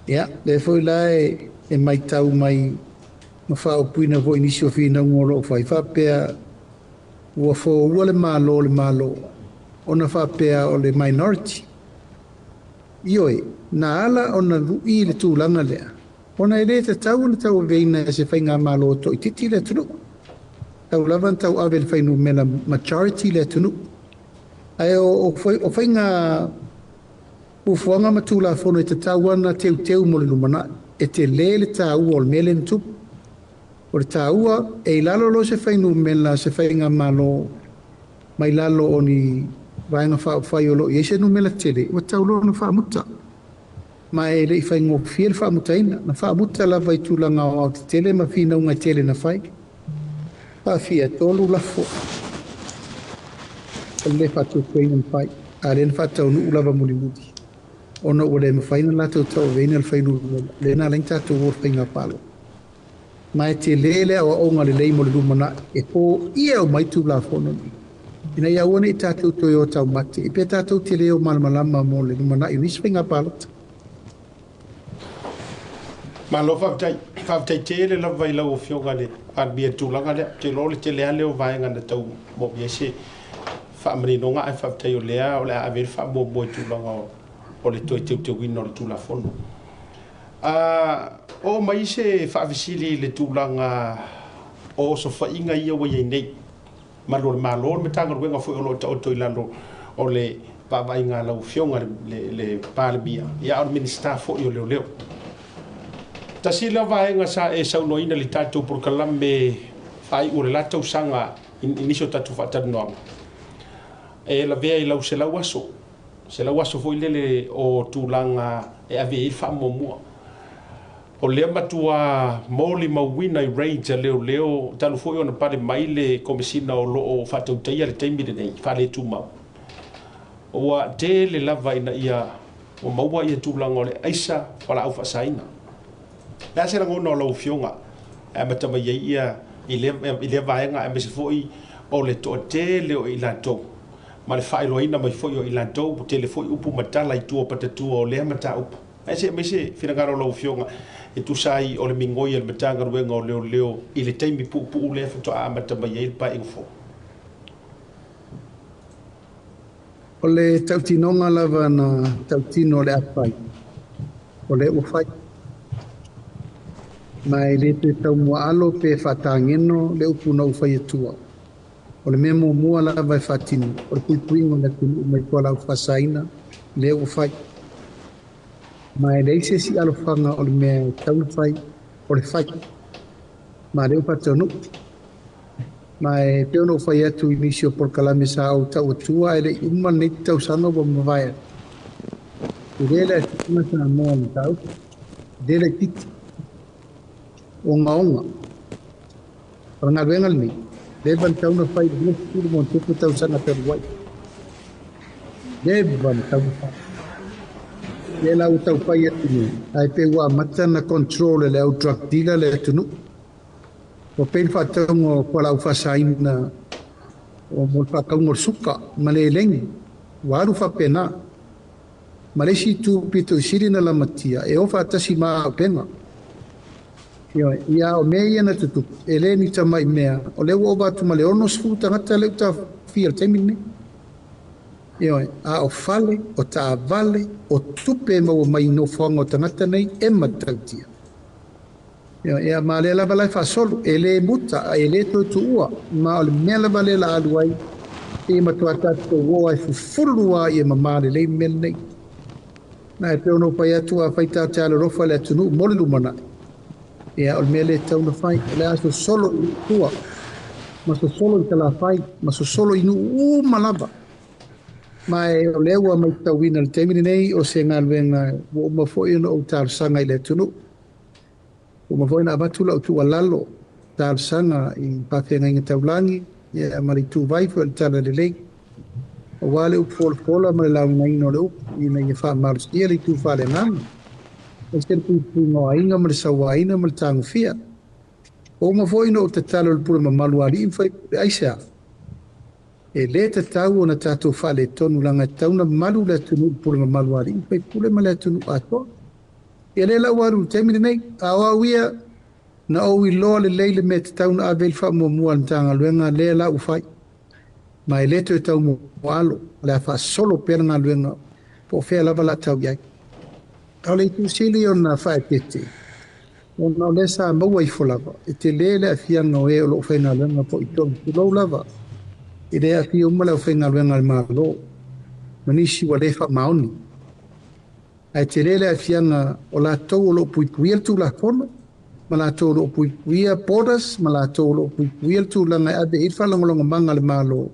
Ia, lea foi la e matau mai ma faaupuina foi i nisi o finauga o lo o fai, faapea ua foua le Malo o le Malo ona faapea o le minority. Ioe, na ala ona lu'i le tulaga lea, ona e le tatau ona tauaveina e se faigamalo toaitiiti le atunuu. Tau lava ona tauave e le fuainumera majority le atunuu. Ae o faiga fuafuaga ma Tulafono e tatau ona teuteu mo le lumanai. E tele le taua o le mea lea na tupu. O le taua, e i lalo loa se fuainumera o se faigamalo mai lalo o ni Vaega Faaupufai o lo o i ai se numera tele, ua tatau loa ona faamuta. Ma e le i faigofie le faamutaina. Na faamuta lava i tulaga aoaotetele ma finauga e tele na fai. Faafia, e 3 lafo o le le faatuatuaina na fai, a o lea na faataunuu lava mulimuli, ona ua le mafai ona latou tauaveina le fuainumera, lea na ala ai ona tatou o i le faiga palota. Ma e tele le aoaoga lelei mo le lumanai e foia uma ai Tulafono nei, ina ia aua ne i tatou toe o taumate, pe tatou te le o malamalama mo le lumanai o nisi faiga palota. Malo faafetai. Faafetai tele lava i lau Afioga i le Palemia i le tulaga lea. Ou te iloa o le tele lava lea o vaega na tau moomia ai se faamaninoga, ae faafetai o lea o le a ave i ai le faamuamua i tulaga o le toe teuteuina o le Tulafono. Oo mai se faafesili i le tulaga o osofaiga ia ua i ai nei. Malu o le Malo, le Matagaluega foi o lo o taoto i lalo o le vaavaaiga a lau Afioga le Palemia, ia a o le Minisita foi o Leoleo. Tasi lea vaega sa e saunoaina i le tatou polokalame faaiu o le la tausaga i nisi o tatou faatalanoaga, e lavea i lau 100 aso, 100 aso foi lele o tulaga e ave i ai le faamuamua. O lea matua molimauina i raids a leoleo talu foi ona pale mai le Komesina o lo o faatautaia le taimi lenei faaletumau. Ua tele lava ina ia ua maua ia tulaga o le aisa fualaau faasaina. O le a se lagona o lau Afioga e amata mai ai ia i lea vaega aemaise foi o le toatele o i latou ma le faailoaina mai foi o i latou, ua tele foi upu ma tala i tua o patatua o lea mataupu. Ae se aumai se finagalo o lau Afioga e tusa ai o le migoi a le Matagaluega o Leoleo i le taimi puupuu lea faatoa amata mai ai le Paeaiga fou. O le tautinoga lava na tautino o le a fai, o lea ua fai. Ma e le toe taumuaalo pe faatageno le upu na ou fai atua. O le mea muamua lava e faatino, o le puipuiga o le atunuu mai fualaau faasaina lea ua fai. Ma e leai se isi alofaga o le mea e tatau ona fai, o le fai. Ma lea ua faataunuu. Ma e pei ona ou fai atu i nisi o polokalame sa ou tau atua ae le i uma lenei tausaga ua mavae atu. E le le aafiaga Samoa i le mataupu, e le laitiiti. Ogaoga. O le galuega lenei, leva ona tatau ona fai i le 20 ma ono tupu tausaga talu ai. Leva ona tatau ona fai. Lea la ua tau fai atu nei, ae pei ua amata ona control e le au drug dealer le atunuu. Ua pei le faatauga o fualaau faasaina o mo le faatauga o le suka ma le elegi, ua alu faapena. Ma le isi itu pito i sili ona lamatia, e o faatasi ma auupega. Ioe, ia o mea ia na tutupu, e le ni tamai mea, o lea ua ova atu ma le 60 tagata lea ua taofia i le taimi lenei. Ioe, a o fale, o taavale, o tupe e maua mai i nofoaga o tagata nei e matautia. Ioe, ia ma lea lava la e faasolo, e le muta, e le toe tuua, ma o le mea lava lea la alu ai, e matua tatou o ai fufulu lava ia mamā lelei le mea lenei. Na e pei ona ou fai atu, afai tatou te alolofa i le atunuu mo le lumanai, ia o le mea lea e tatau ona fai, o le a sosolo i tua, ma sosolo i Salafai, ma sosolo i nuu uma lava. Ma e o lea ua matauina i le taimi lenei o se galuega ua uma foi ona ou talosaga i le atunuu. Ua uma foi ona avatu lau tuualalo talosaga i faafeagaiga taulagi ia ma le ituvai foi o le Talalelei, aua le upu folafola ma le laugaina o le upu ina ia faamalosia le itu faaleagaga, aemaise le puipuiga o aiga ma le sauaina ma le tagofia. Ua uma foi ona ou tatalo i le pule mamalu a alii ma faipule, aisea? E le tatau ona tatou faaletonu leaga e tatau ona malu le atunuu i le pule mamalu a alii ma faipule ma le atunuu atoa. Ia lea la ua alu i le taimi lenei, a o au ia, na ou iloa lelei le mea e tatau ona ave i ai le faamuamua a le Matagaluega, lea la ua fai. Ma e le toe tau muaalo, o le a faasolo pea le galuega po o fea lava o le a tau i ai. A o le itu sili ona faaeteete, ona o lea sa maua ifo lava, e tele le aafiaga o e o lo o faigaluega foi i totonu, tulou lava, e le aafia uma le aufaigaluega a le Malo, ma nisi ua le faamaoni. Ae tele le aafiaga o latou o lo o puipuia le Tulafono, ma latou o lo o puipuia borders, ma latou o lo o puipuia le tulaga e ave i ai le faalagolagomaga a le Malo,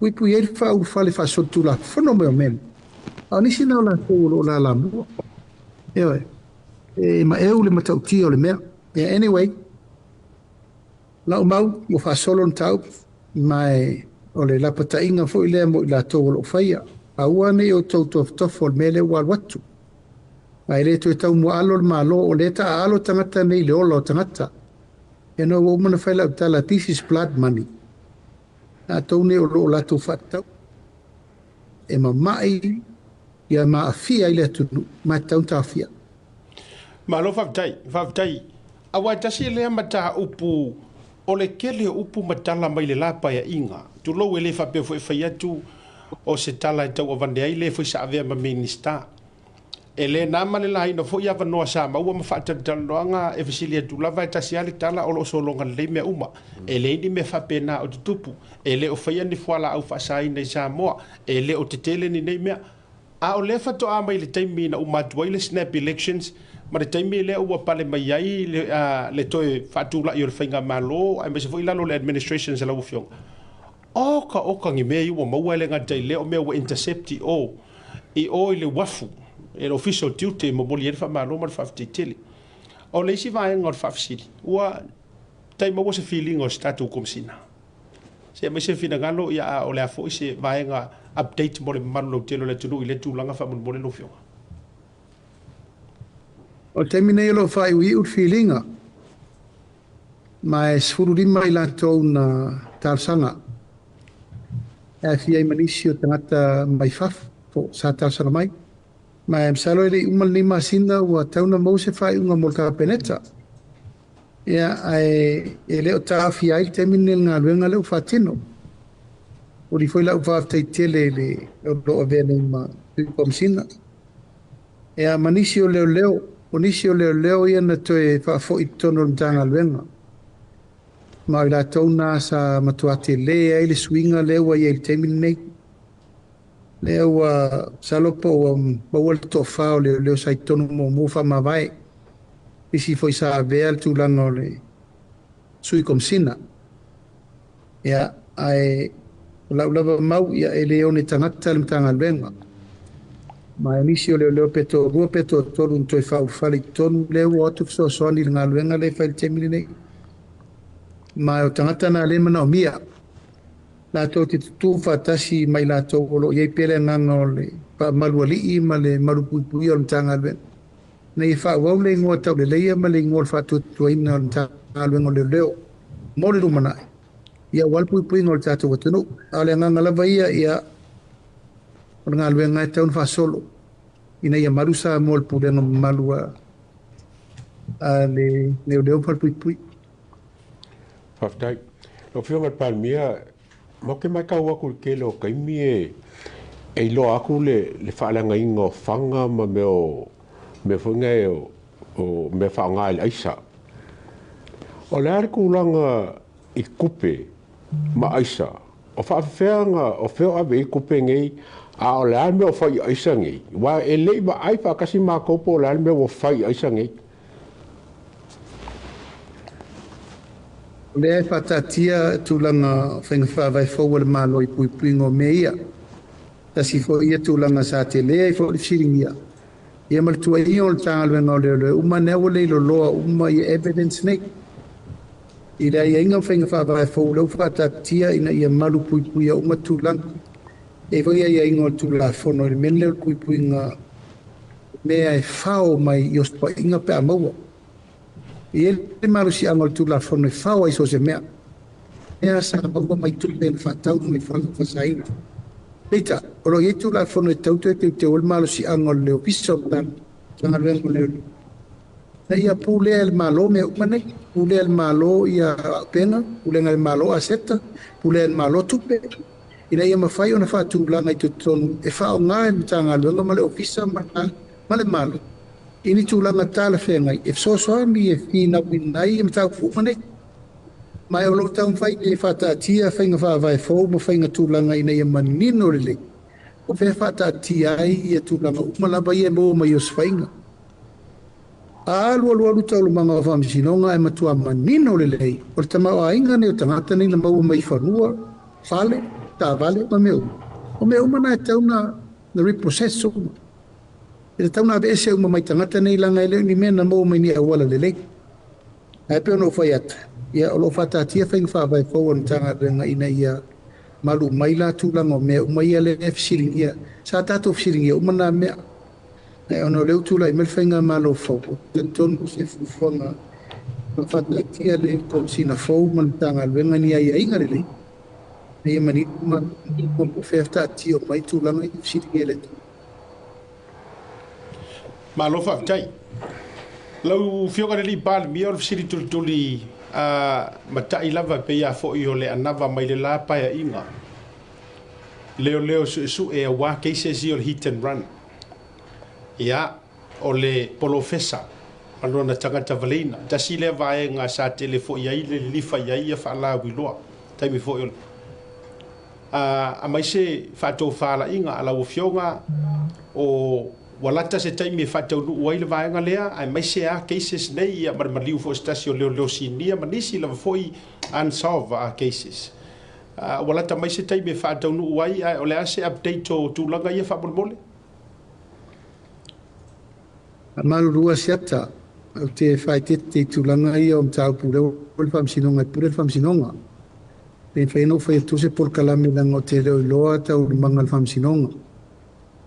puipuia ai le faaulufale faasolitulafono mai o mea nei. A o nisi na o latou o lo o lalamua. Ioe, e maeu le matautia o le mea. Yeah, anyway, lau mau ua faasolo le mataupu, ma o le lapataiga foi lea mo i latou o lo o faia. Aua ne i outou tofotofo o le mea lea ua alu atu. Ma e le toe tau muaalo le Malo, o lea e taaalo tagata nei i le ola o tagata. Ia no ua uma ona fai lau tala, this is blood money. Latou nei o lo o latou faatatau e mamai ia ma aafia ai le atunuu, ma e tatau ona taofia. Malo faafetai, faafetai. Aua e tasi lea mataupu o le tele o upu ma tala mai le la paeaiga. Tulou e le faapea foi e fai atu o se tala e tauavane ai le foi sa avea ma Minisita. E le na ma le laina foi avanoa sa maua ma faatalatalanoaga e fesili atu lava e tasi lava le tala o lo o sologa lelei mea uma. E leai ni mea faapena o tutupu. E le o faia ni fualaau faasaina i Samoa. E le o tetele ni nei mea. A o lea faatoa mai le taimi na uma atu ai le snap elections ma le taimi lea ua pale mai ai le toe faatulai o le faigamalo aemaise foi lalo o le administrations a lau Afioga. Oka oka ni mea ia ua maua e le gata i lea o mea ua intercept i o i o i le uafu e le Ofisa o Tiute e momoli ai le faamalo ma le faafetai tele. O le isi vaega o le faafesili, ua tai maua se filiga o se tatou Komesina? Se aumai se finagalo, ia a o le a foi se vaega update mo le mamalu lautele o le atunuu i lea tulaga faamolemole lau Afioga. O le taimi nei o lo o faaiuiu le filiga, ma e 15 i latou na talosaga e aafia ai ma nisi o tagata mai fafo sa talosaga mai. Ma e masalo e le i uma lenei masina ua tatau ona maua se faaiuga mo le Kapeneta. Ia, ae e le o taofia ai le taimi lenei o le galuega lea ua faatino. Momoli foi lau faafetai tele i le o lo o avea nei ma Sui Komesina. Ia, ma nisi o leoleo O nisi o leoleo ia na toe faafoi i totonu o le Matagaluega, ma o i latou na sa matua tele ai le suiga lea ua i ai i le taimi lenei. Lea ua masalo po ua maua le toafa o leoleo sa i totonu muamua faamavae. Nisi foi sa avea le tulaga o le sui komesina. Ia, ae o lau lava mau, ia, e le one tagata le Matagaluega. Ma e nisi o leoleo pe toalua pe toatolu na toe faaulufale i totonu, lea ua o atu fesoasoani i le galuega lea e fai i le taimi lenei. Ma o tagata na lea e manaomia latou te tutū faatasi ma i latou o lo o i ai pea le agaga o le faamalualii ma le malupuipuia o le Matagaluega, ina ia faaauau le igoa tauleleia ma le igoa o le faatuatuaina o le Matagaluega o Leoleo mo le lumanai, ia aua le puipuiga o le tatou atunuu. A o le agaga lava ia, ia o le galuega e tatau ona faasolo ina ia malu Samoa i le pulega mamalu a le leoleo ma falepuipui. Faafetai. Lau Afioga i le Palemia, matou te matau atu i le tele o taimi e iloa atu le faaleagaina o faga ma mea o mea foi nei o mea faaaoga i le aisa. O le a le tulaga i tupe ma aisa? O faafefea ona o fea o ave i ai tupe nei, a o le a le mea o fai i aisa nei? Aua e le i vaai faatasi matou po o le a le mea ua fai i aisa nei. O lea e faataatia tulaga faiga faavae fou a le Malo i puipuiga o mea ia. Tasi foi ia tulaga sa tele ai foi le fesiligia, ia ma le tuuaiga o le Matagaluega o Leoleo uma ane ua leiloloa uma ia evidence nei. I le aiaiga o faiga faavae fou lea ua faataatia ina ia malu puipuia uma tulaga. E i ai foi aiaiga o le Tulafono i le mea lea o le puipuiga mea e fao mai i osofaiga pe a maua. E i ai le malosiaga o le Tulafono e fao ai so o se mea. Mea sa maua mai tupe na faatau mai fale fasaina. Peitai, o lo o i ai Tulafono e tatau toe teuteu ai le malosiaga o le Ofisa o le Matagaluega o Leoleo ina ia pulea e le Malo mea uma nei. Pulea e le Malo ia auupega, pulega e le Malo aseta, pulea e le Malo tupe, ina ia mafai ona faatulaga i totonu e faaaoga e le Matagaluega ma le Ofisa ma le Malo i ni tulaga talafeagai e fesoasoani e finauina ai mataupu uma nei. Ma o lo o taumafai e faataatia faiga faavae fou ma faiga tulaga ina ia manino lelei o fea faataatia ai ia tulaga uma lava ia e maua mai osofaiga. A alu alu alu taualumaga o faamasinoga e matua manino lelei o le tamaoaiga nei o tagata nei na maua mai fanua, fale, taavale ma mea uma. O mea uma na e tatau na reprocess uma. E tatau na aveese uma mai tagata nei leaga e le o ni mea na maua mai ni auala lelei. Ae pei ona ou fai atu, ia o lo o faataatia faiga faavae fou a le Matagaluega ina ia malu mai la tulaga o mea uma ia lea e fesiligia. Sa tatou fesiligia uma na mea. Ae ona o lea ua tulai mai le faigamalo fou, ou te talitonu o se fuafuaga faataatia le Komesina fou ma le Matagaluega ni aiaiga lelei ina ia manino ma po o fea taatia mai tulaga ia e fesiligia e le atunuu. Malo faafetai. Lau Afioga i le Alii Palemia, o le fesili tulituli a matai lava e pei lava foi o le anava mai le la paeaiga leoleo suesue aua cases ia o le hit and run. Ia, o le polofesa ma lona tagata valeina. Tasi lea vaega sa tele foi ai le lilifa i ai ia faalauiloa. Taimi foi o le aemaise faatofalaiga a lau Afioga o ua lata se taimi e faataunuu ai le vaega lea, aemaise a cases nei ia ma le maliu foi o se tasi o leoleo sinia ma nisi lava foi unsolved cases. Ua lata mai se taimi e faataunuu ai, ae o le a se update o tulaga ia faamolemole? Faamalulu Asiata, ou te faaeteete i tulaga ia o mataupu lea ua le Faamasinoga e pule le Faamasinoga. E le mafai ona ou fai atu se polokalame leaga ou te le o iloa taualumaga o le Faamasinoga.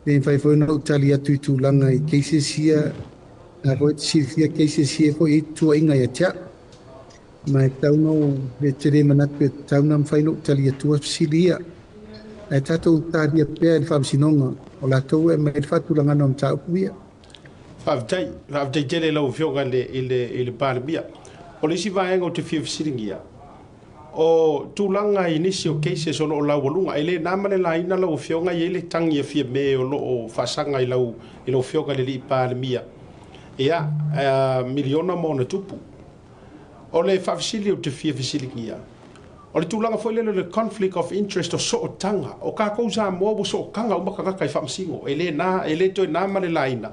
E le mafai foi ona ou tali atu i tulaga i cases ia, na foi e te silafia cases ia foi e i ai tuuaiga ia te au. Ma e tatau ona ou e te le manatu e tatau ona mafai ona ou tali atua fesili ia. Ae tatou talia pea i le Faamasinoga o latou e aumai le faatulagaga o mataupu ia. Faafetai, faafetai tele i lau Afioga i le, i le, i le Palemia. O le isi vaega ou te fia fesiligia, o tulaga i nisi o cases o lo o laualuga, e le na ma le laina lau Afioga e i ai le tagi a Fiame o lo o faasaga i lau, i lau Afioga i le Alii Palemia. Ia, miliona ma ona tupu. O le faafesili ou te fia fesiligia, o le tulaga foi lele o le conflict of interest o sootaga, o tatou Samoa ua sootaga uma tagata i faamasino, e le na, e le toe na ma le laina,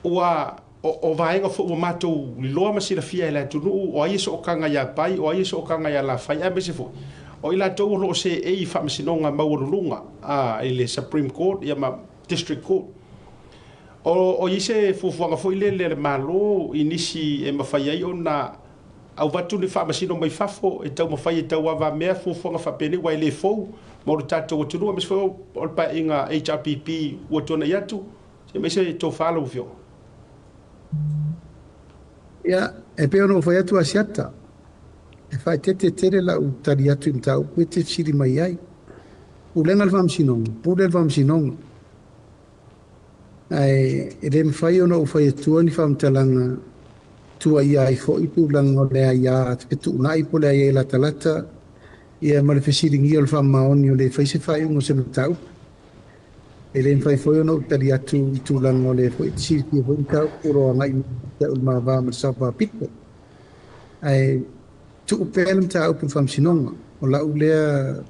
ua o, o vaega foi ua matou iloa ma silafia e le atunuu, o ai e sootaga ia Pai, o ai e sootaga ia Lafai, aemaise foi o i latou o lo o seei i faamasinoga maualuluga i le Supreme Court ia ma District Court. O i ai se fuafuaga foi lele a le Malo i nisi e mafai ai ona avatu ni faamasino mai fafo e taumafai e tauavamea fuafuaga faapenei, aua e le fou mo le tatou atunuu, aemaise foi o le paeaiga HRPP ua tuanai atu? Se i aumai se tofa lau Afioga. Ia, e pei ona ou fai atu Asiata, e faaeteete tele lau tali atu i mataupu e te fesili mai ai. Pulega le Faamasinoga, pule le Faamasinoga. Ae e le mafai ona ou fai atua ni faamatalaga tuuaia ai foi tulaga o le aia fetuunai po o le aia latalata ia ma le fesiligia o le faamaoni o le fai se faaiuga o se mataupu. E le mafai foi ona ou tali atu i tulaga o le foi te silafia foi mataupu o lo o agai mai au i le ma va ma le Sao Faapito. Ae tuu pea le mataupu i le Faamasinoga, o lau lea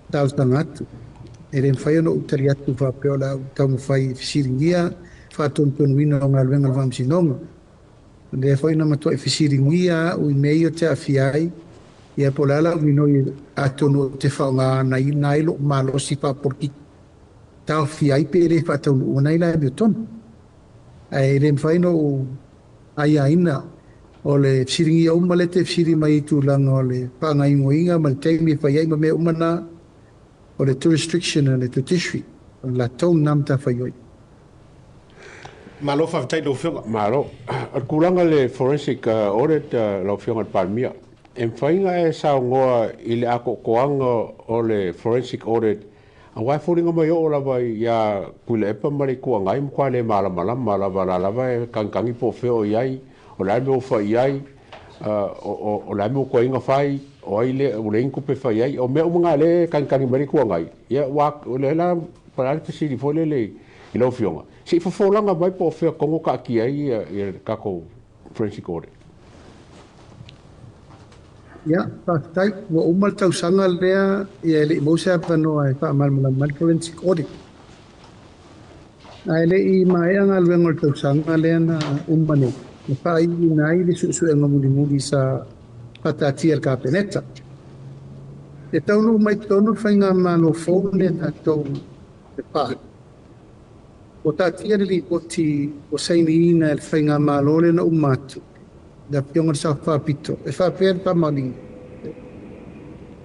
talosaga atu. E le mafai ona ou tali atu faapea o le a ou taumafai e fesiligia faatonutonuina o galuega a le Faamasinoga. O lea foi na matuai fesiligia au i mea ia ou te aafia ai, ia po o le a lau minoi atonu ou te faaaogaina ai lou malosi faapolokiki taofia ai pe le faataunuuina ai le amiotonu. Ae le mafai ona ou aiaina o le fesiligia uma lea e te fesili mai i tulaga o le faagaoioiga ma le taimi e fai ai ma mea uma na, o le jurisdiction a le judiciary, o le latou lena matafaioi. Malo faafetai i lau Afioga. Malo. O le tulaga i le forensic audit lau Afioga i le Palemia, e mafai ona e saunoa i le atoatoaga o le forensic audit, aua e foliga mai oo lava ia Tuilaepa ma le Itu Agai matua le malamalama lava, la lava e tagitagi po o fea o i ai, o le a le mea ua fai i ai, o le a le mea ua tuai ona fai, o ai le ua leai ni tupe e fai ai. O mea uma na lea e tagitagi mai le Itu Agai, ia ua o lea la po o le a le fesili foi lele i lau Afioga, se i fofolaga mai po o fea tonu taatia ai le tatou forensic audit. Ia, faafetai. Ua uma le tausaga lea, ia e le i maua se avanoa e faamalamalama ai le forensic audit. Ae le i maea galuega o le tausaga lea na uma nei, na faaiuina ai le suesuega mulimuli sa faataatia e le Kapeneta. E taunuu mai totonu le faigamalo fou lea tatou te pa. Ua taatia le lipoti ua sainiina e le faigamalo lea na uma atu, le Afioga i le Sao Faapito, e faapea le faamaoniga,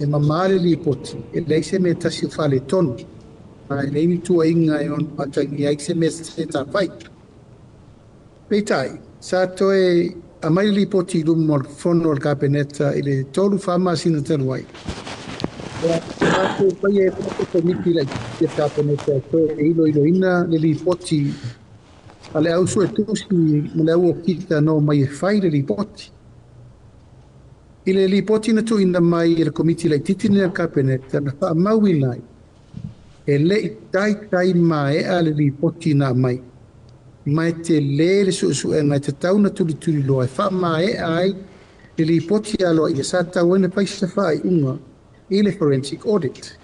e mamā le lipoti, e leai se mea tasi o faaletonu, ma e leai ni tuuaiga e ono atagia ai se mea sese sa fai. Peitai, sa toe aumai le lipoti i luma o le fono a le Kapeneta i le 3-4 masina talu ai. Ia, sa toe faia ai foi se komiti laitiiti a le Kapeneta e toe iloiloina le lipoti a le au suetusi ma le au okita na omai e fai le lipoti. I le lipoti na tuuina mai e le komiti laitiiti lenei a le Kapeneta, na faamauina ai, e le i taitai maea le lipoti na aumai, ma e tele le suesuega e tatau ona tulituliloa e faamaea ai le lipoti aloaia sa tatau ai ona fai se faaiuga i le forensic audit.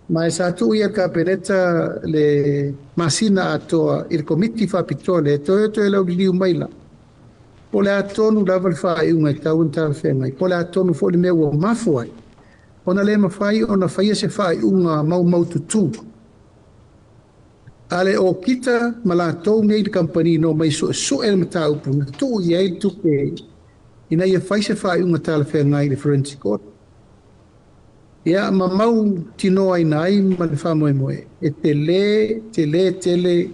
Ma e sa tuu i ai le Kapeneta le masina atoa i le komiti faapitoa lea e toe toe lauliliu maila po o le a tonu lava le faaiuga e tatau ona talafeagai, po o le a tonu foi le mea ua mafua ai ona le mafai ona faia se faaiuga maumaututu a le okita ma latou nei le kamupani na omai suesue le mataupu na tuu i ai le tupe ina ia fai se faaiuga talafeagai i le forensic audit. Ia, ma mautinoaina ai ma le faamoemoe e tele, tele tele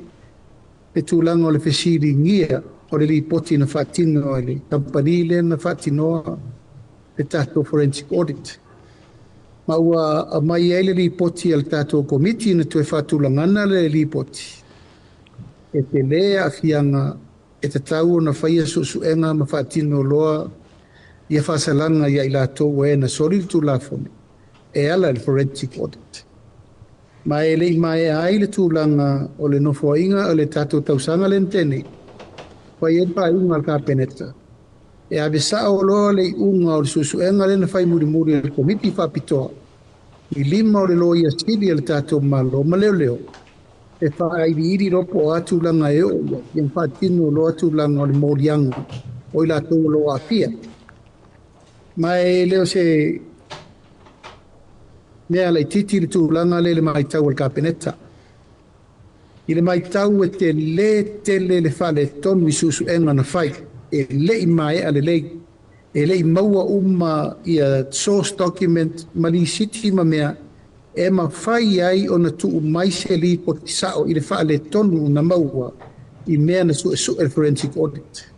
le tulaga o le fesiligia o le lipoti na faatino e le kamupani lea na faatinoa le tatou forensic audit. Ma ua aumai ai le lipoti a le tatou komiti na toe faatulagana le lipoti. E tele aafiaga e tatau ona faia suesuega ma faatino loa ia faasalaga ia i latou e na soli le Tulafono e ala i le forensic audit. Ma e le i maea ai le tulaga o le nofoaiga o le tatou tausaga lea na tea nei. fai ai le faaiuga a le Kapeneta e ave sao loa le iuga o le suesuega lea na fai mulimuli e le Komiti Faapitoa i lima o le Loia Sili a le tatou Malo ma leoleo e faailiili loa po o a tulaga e oo i ai, ia ma faatino loa tulaga o le moliaga o i latou o lo o aafia. Ma e le o se mea laitiiti le tulaga lea i le matau a le Kapeneta. I le matau e tele tele le faaletonu i suesuega na fai, e le i maea lelei, e le i maua uma ia source document ma lisiti ma mea e mafai ai ona tuu mai se lipoti sao i le faaletonu na maua i mea na suesue le forensic audit.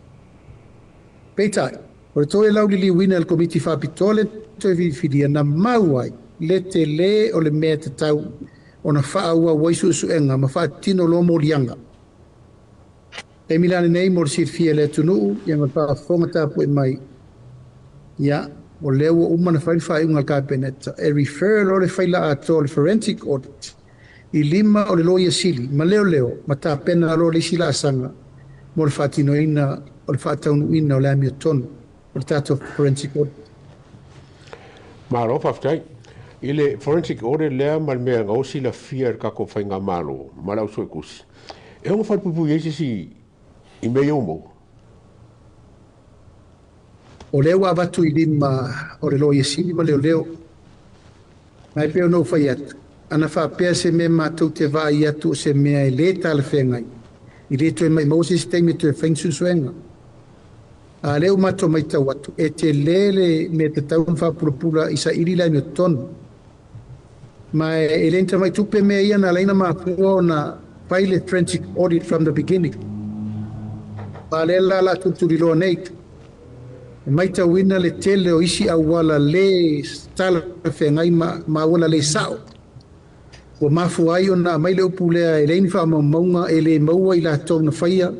Peitai, o le toe lauliliuina e le Komiti Faapitoa le toe filifilia na mau ai le tele o le mea tatau ona faaauau ai suesuega ma faatino loa moliaga. Taimi la lenei mo le silafia e le atunuu ia ma le faafofoga tapuai mai, ia, o lea ua uma ona fai le faaiuga a le Kapeneta e refer loa le faila atoa o le forensic audit i lima o le Loia Sili ma leoleo ma tapena loa le isi laasaga mo le faatinoina o le faataunuuina o le amiotonu o le tatou forensic audit. Malo faafetai. I le forensic audit lea ma le mea na silafia e le tatou faigamalo ma le au suetusi, e ono falepuipui ai se isi i mea ia ua maua? O lea ua avatu i lima o le Loia Sili ma leoleo. Ma e pei ona ou fai atu, ana faapea se mea matou te vaai atu o se mea e le talafeagai, e le toe maumau se isi taimi e toe fai ni suesuega. A lea ua matou matau atu, e tele le mea tatau ona faapulapula i saili le amiotonu. Ma e le ni tamai tupe mea ia na ala ai ona mafua ona fai le forensic audit from the beginning. A lea la o le a tulituliloa nei, e matauina le tele o isi auala le talafeagai ma auala le sao. Ua mafua ai ona aumai le upu lea e leai ni faamaumauga, e le maua i latou na faia,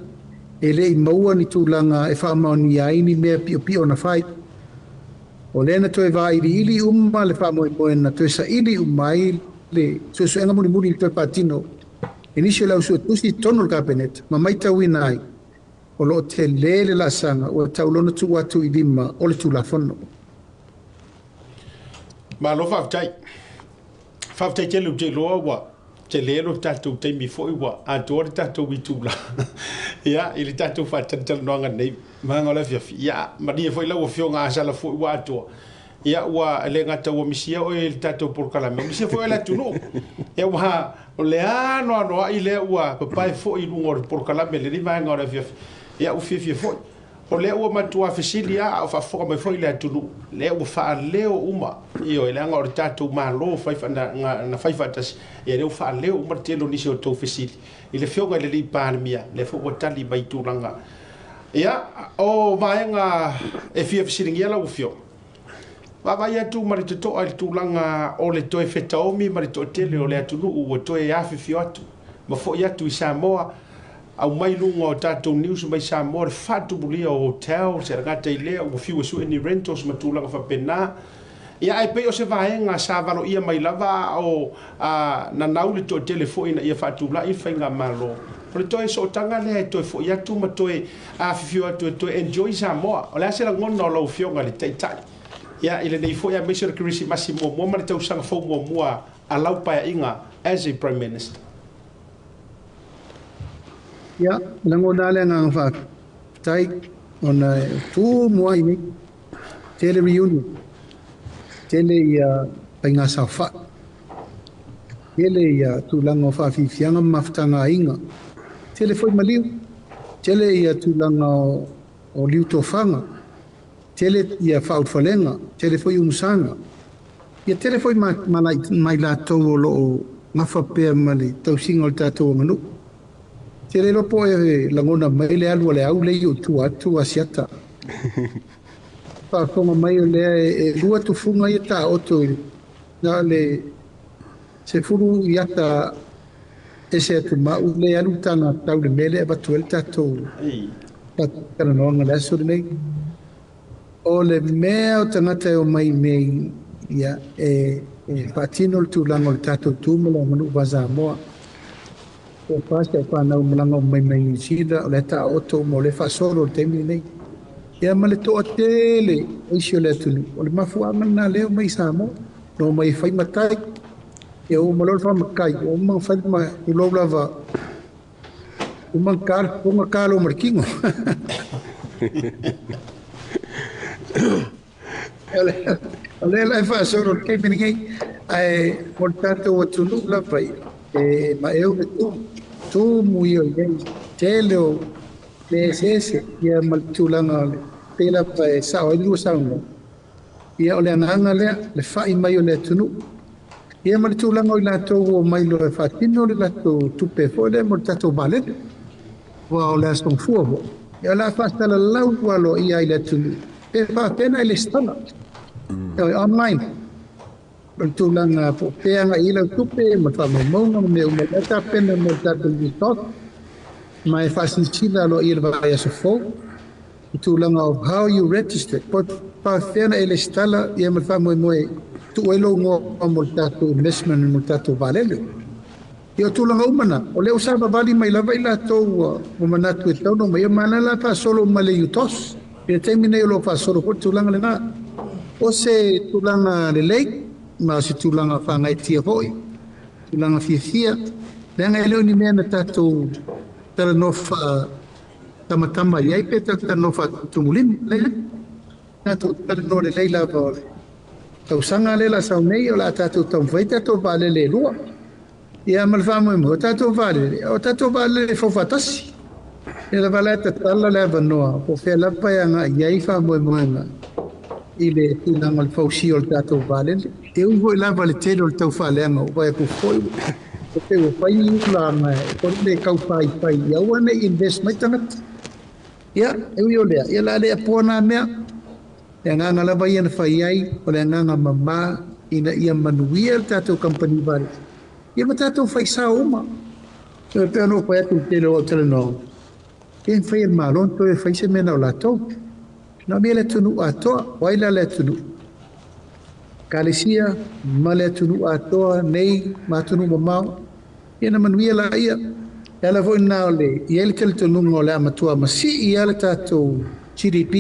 e le i maua ni tulaga e faamaonia ai ni mea piopio na fai. O lea na toe vailiili uma le faamoemoe na toe saili uma ai le suesuega mulimuli i toe faatino e nisi o le au suetusi i totonu o le Kapeneta ma matauina ai o lo o tele le laasaga ua tatau loa ona tuu atu i lima o le Tulafono. Malo faafetai. Faafetai tele ou te iloa ua tele lo tatou taimi foi ua atoa le tatou itula ia i le tatou faatalatalanoaga nei vaega o le afiafi. Ia malie foi lau Afioga Asala foi ua atoa. Ia ua le gata ua misia oe i le tatou polokalame, ua misia foi oe le atunuu. Ia ua o le anoanoai lea ua papae foi i luga o le polokalame i lenei vaega o le afiafi. Ia ua fiafia foi. O lea ua matua fesili lava a o faafofoga mai foi le atunuu, lea ua faaleo uma, ioe, leaga o le tatou Malo na fai faatasi, ia lea ua faaleo uma le tele o nisi o tou fesili i le Afioga i le alii Palemia, lea foi ua tali mai i tulaga. Ia, o vaega e fia fesiligia lau Afioga, vaavaai atu ma le totoa i le tulaga o le toe fetaomi ma le toatele o le atunuu ua toe afifio atu ma foi atu i Samoa, aumai i luga o tatou news mai Samoa le faatumulia o hotels, e le gata i lea ua fiu e sue ni rentals ma tulaga faapena. Ia ae pei o se vaega sa valoia mai lava a o nanau le toatele foi ina ia faatulai le faigamalo. O le toe sootaga lea e toe foi atu ma toe afifio atu e toe enjoy Samoa. O le a se lagona o lau Afioga i le Taitai ia i lenei foi aemaise o le Kerisimasi muamua ma le tausaga fou muamua a lau Paeaiga as a Prime Minister? Ia, e lagona lava le agaga faafetai ona e tumu ai nei, tele reunion, tele ia faiga saofai, tele ia tulaga o faafiafiaga ma mafutaga aiga, tele foi maliu, tele ia tulaga o liu tofaga, tele ia faaulufalega, tele foi umusaga. Ia tele foi ma i latou o lo o gafa pea ma le tausiga o le tatou aganuu. Te le iloa po o e lagona mai le alu a le au lea i ou tua atu Asiata. Faafofoga mai o lea e lua tufuga ia taoto i na o le 10 iata ese atu ma au lea e alu taga tau le mea lea e avatu ai le tatou talanoaga i le aso lenei. O le mea o tagata e omai nei, ia, e faatino le tulaga o le tatou tu ma le aganuu va-Samoa. Tofa si au fanau malaga uma mai mai Niu Sila, o la e taoto uma, o lea e faasolo i le taimi lenei. Ia ma le toatele o isi o le atunuu, o le mafuaaga lena lea e omai i Samoa, na omai e fai matai. Ia ua uma loa le faamatai, ua uma ona fai ma tulou lava, uma ona ta le fofoga, ta loa ma le tino. O lea la e faasolo i le taimi lenei, ae mo le tatou atunuu lava ia, e maeu le tumu, tumu ia o i ai tele o mea eseese ia ma le tulaga o le pei lava e sao ai le lua saunoa. Ia o le agaga lea, le fai mai o le atunuu. Ia ma le tulaga o i latou ua omai loa e faatino le latou tupe foi lea mo le tatou vaalele. Aua o le Aso Gafua foi, ia o le a faasalalau aloaia ai i le atunuu pe faapea ona e lesitala. Ioe, online. O le tulaga po o fea e agai i ai lau tupe ma le faamaumauga ma mea uma, o lea e tapena mo le tatou resort ma e faasilasila aloaia i le vaiaso fou le tulaga of how you register, po o faapefea ona e lesitala ia ma le faamoemoe e tuu ai lou igoa mo le tatou investment mo le tatou vaalele. Ia o tulaga uma na, o lea ua savavali mai lava i latou ua manatu e tatau ona omai, ma o lea la faasolo uma i le UTOS. I le taimi nei o lo o faasolo foi le tulaga lena. O se tulaga lelei ma o se tulaga faagaeetia foi, tulaga fiafia, leaga e le o ni mea na tatou talanoa faatamatama i ai pe tatou talanoa faatumulimu. Leai, tatou talanoa lelei lava o le tausaga lea o le a sau nei, o le a tatou taumafai tatou vaalele e lua. Ia ma le faamoemoe, o tatou vaalele, o tatou vaalele e faufaatasi. Ia lava la e tatala le avanoa po o fea lava e agai i ai faamoemoega i le tulaga o le fausia o le tatou vaalele. E ui foi lava i le tele o le taufaaleaga, ua vaai atu foi ua pei ua fai ni ulaga e le tau faifai ia aua ne i invest mai tagata. Ia, e ui o lea, ia o le a le apoa na mea. Le agaga lava ia na fai ai, o le agaga mama ina ia manuia le tatou kamupani vaalele, ia ma tatou fai sao uma. E pei ona ou fai atu i le tele o au talanoaga, e mafai e le Malo ona toe fai se mea na o latou. Na o mea le atunuu atoa, o ai la le atunuu? Ekalesia ma le atunuu atoa nei ma atunuu mamao, ia ona manuia laia. E ala foi lena o le i ai le talitonuga o le a matua masii lava le tatou GDP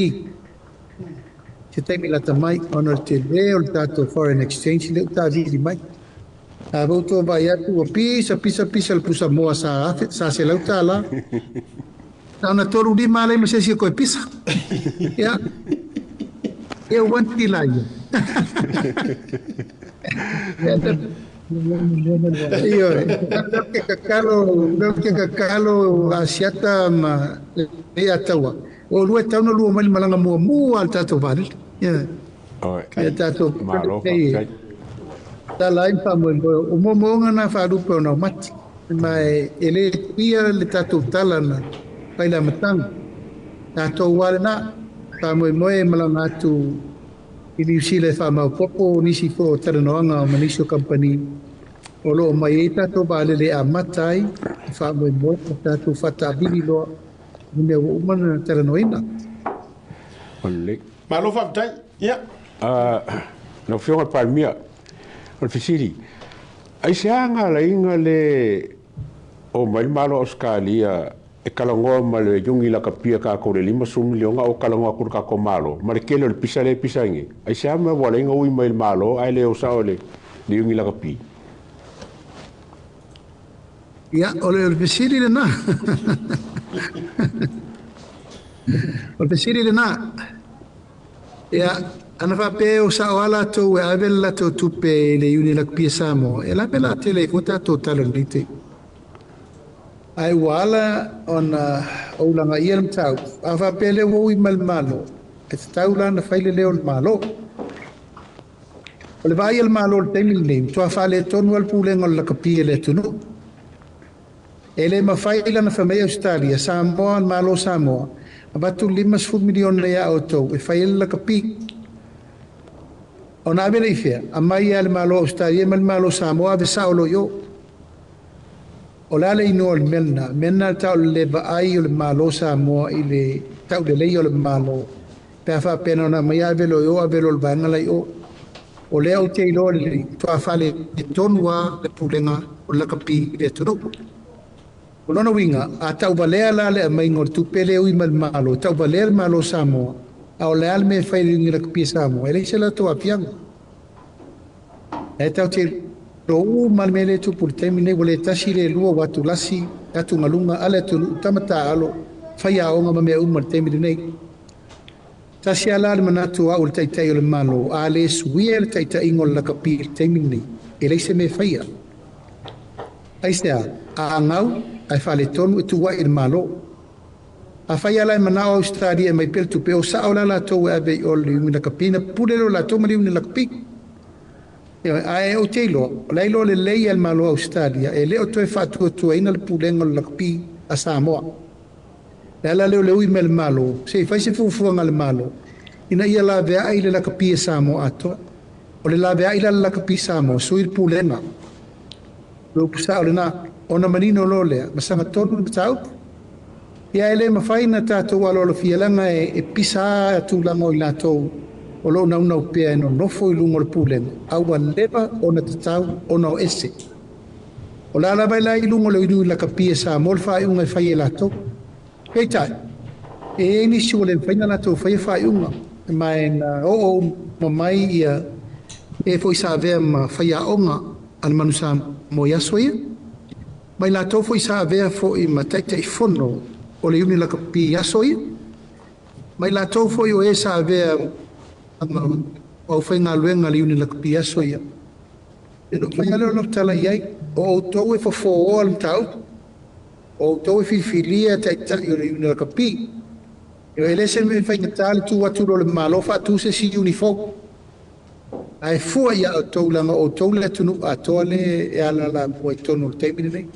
se taimi lata mai ona o le tele o le tatou foreign exchange lea ua tavili mai. A ua outou vaai atu ua pisa pisa pisa le pusamoa sa afe sa $100. Na ona 35 lava leai ma se isi e toe pisa. Ia. Ia ua anti la ia. Ioe. Lea ou te tatalo, lea ou te tatalo Asiata ma Leiataua, o oulua e tatau ona lua mai le malaga muamua a le tatou vaalele. Ioe. Ia tatou Malo faafetai. Tala ai ma faamoemoe. O moomooga na faalupe o naumati. Ma e le tuia le tatou tala na fai i le amataga. Tatou lava lena. Faamoemoe e malaga atu i Niu Sila e faamaopoopo nisi foi o talanoaga ma nisi o kamupani o lo o mai ai tatou vaalele e amata ai le faamoemoe ma tatou faataavili loa i mea ua uma ona talanoaina. Lelei. Malo faafetai. Ia. Lau Afioga i le Palemia, o le fesili, aisea na ala ai ona le omai le Malo o Ausetalia e talanoa ma le iuni lakapia tatou i le 50 miliona o talanoa atu i le tatou Malo ma le tele o le pisa lea e pisa ai nei? Aisea mea ua ala ai ona ui mai i le Malo ae le o sao i le iuni lakapi? Ia, o le fesili lena. O le fesili lena. Ia, ana faapea e o sao lava latou e ave le latou tupe i le Iuni Lakupia Samoa, e lape la tele ai foi tatou tala i lenei taimi. Ae ua ala ona ou lagaia le mataupu, a faapea lea ua ui mai le Malo, e tatau la ona fai le leo o le Malo. O le vaai a le Malo i le taimi lenei, ua matua faaletonu lava le pulega o le lakapi a le atunuu. E le mafai lana fai mai Ausetalia, Samoa, le Malo o Samoa, avatu le 50 miliona ia outou e fai ai le lakapi. Ona ave lea i fea? Aumai lava e le Malo o Ausetalia ma le Malo o Samoa ave sao loa i o. O le a le inoa o le mea lena? O le mea lena e tau o le le vaai o le Malo o Samoa i le tauleleia o le Malo pe a faapea na ona aumai ave loa i o ave loa i le vaega la i o. O lea ou te iloa lelei, ua matua faaletonu lava le pulega o le lakapi i le atunuu. O lona uiga, a tauvalea la le aumaiga o le tupe lea e ui mai le Malo, e tauvalea le Malo o Samoa, a o le a le mea e fai e le Iuni Lakapi a Samoa? E leai se latou aafiaga. Ae tatou te iloa uma lava le mea lea e tupu i le taimi lenei, ua le tasi le lua, ua atulasi, atugaluga a le atunuu, tama taaalo, faiaoga ma mea uma i le taimi lenei. Tasi lava la le manatu o au o le Taitai o le Malo, a le suia le taitaiga o le lakapi i le taimi lenei, e leai se mea e faia. Aisea? A gau ae faaletonu e tuuai i le Malo. Afai lava la e manao Ausetalia e aumai pea le tupe, o sao la latou e ave i o le Iuni Lakapi, na pule lea o latou ma le Iuni Lakapi. Ioe, ae ou te iloa, o la e iloa lelei e le Malo o Ausetalia, e le o toe faatuatuaina le pulega o le lakapi a Samoa. O le ala lea o le ui mai le Malo, se i fai se fuafuaga a le Malo, ina ia laveai le lakapi a Samoa atoa. O le laveai la le lakapi Samoa, sui le pulega. O le upu sao lena, ona manino loa lea, ma sagatonu le mataupu. Ia e le mafai ona tatou aloalofia leaga e pisa lava tulaga o i latou o lo o naunau pea e nonofo i luga o le pulega, a ua leva ona tatau ona o ese. O le a lava la i luga o le ului lakapi a Samoa le faaiuga e fai e latou. Peitai, e i ai nisi ua le mafai ona latou faia faaiuga, ma e na oo uma mai ia e foi sa avea ma faiaoga a le Manu Samoa i aso ia, ma i latou foi sa avea foi ma Taitaifono o le Iuni Lakapi i aso ia, ma i latou foi o e sa avea ma aufaigaluega a le Iuni Lakapi i aso ia. Ona fai lea o lau tala i ai, o outou e fofooa le mataupu, o outou e filifilia taitai o le Iuni Lakapi. E le se mea faigata le tu atu loa o le Malo faatu se isi iuni fou. Ae fua ia outou leaga o outou le atunuu atoa lea e alaala mua i totonu o le taimi lenei.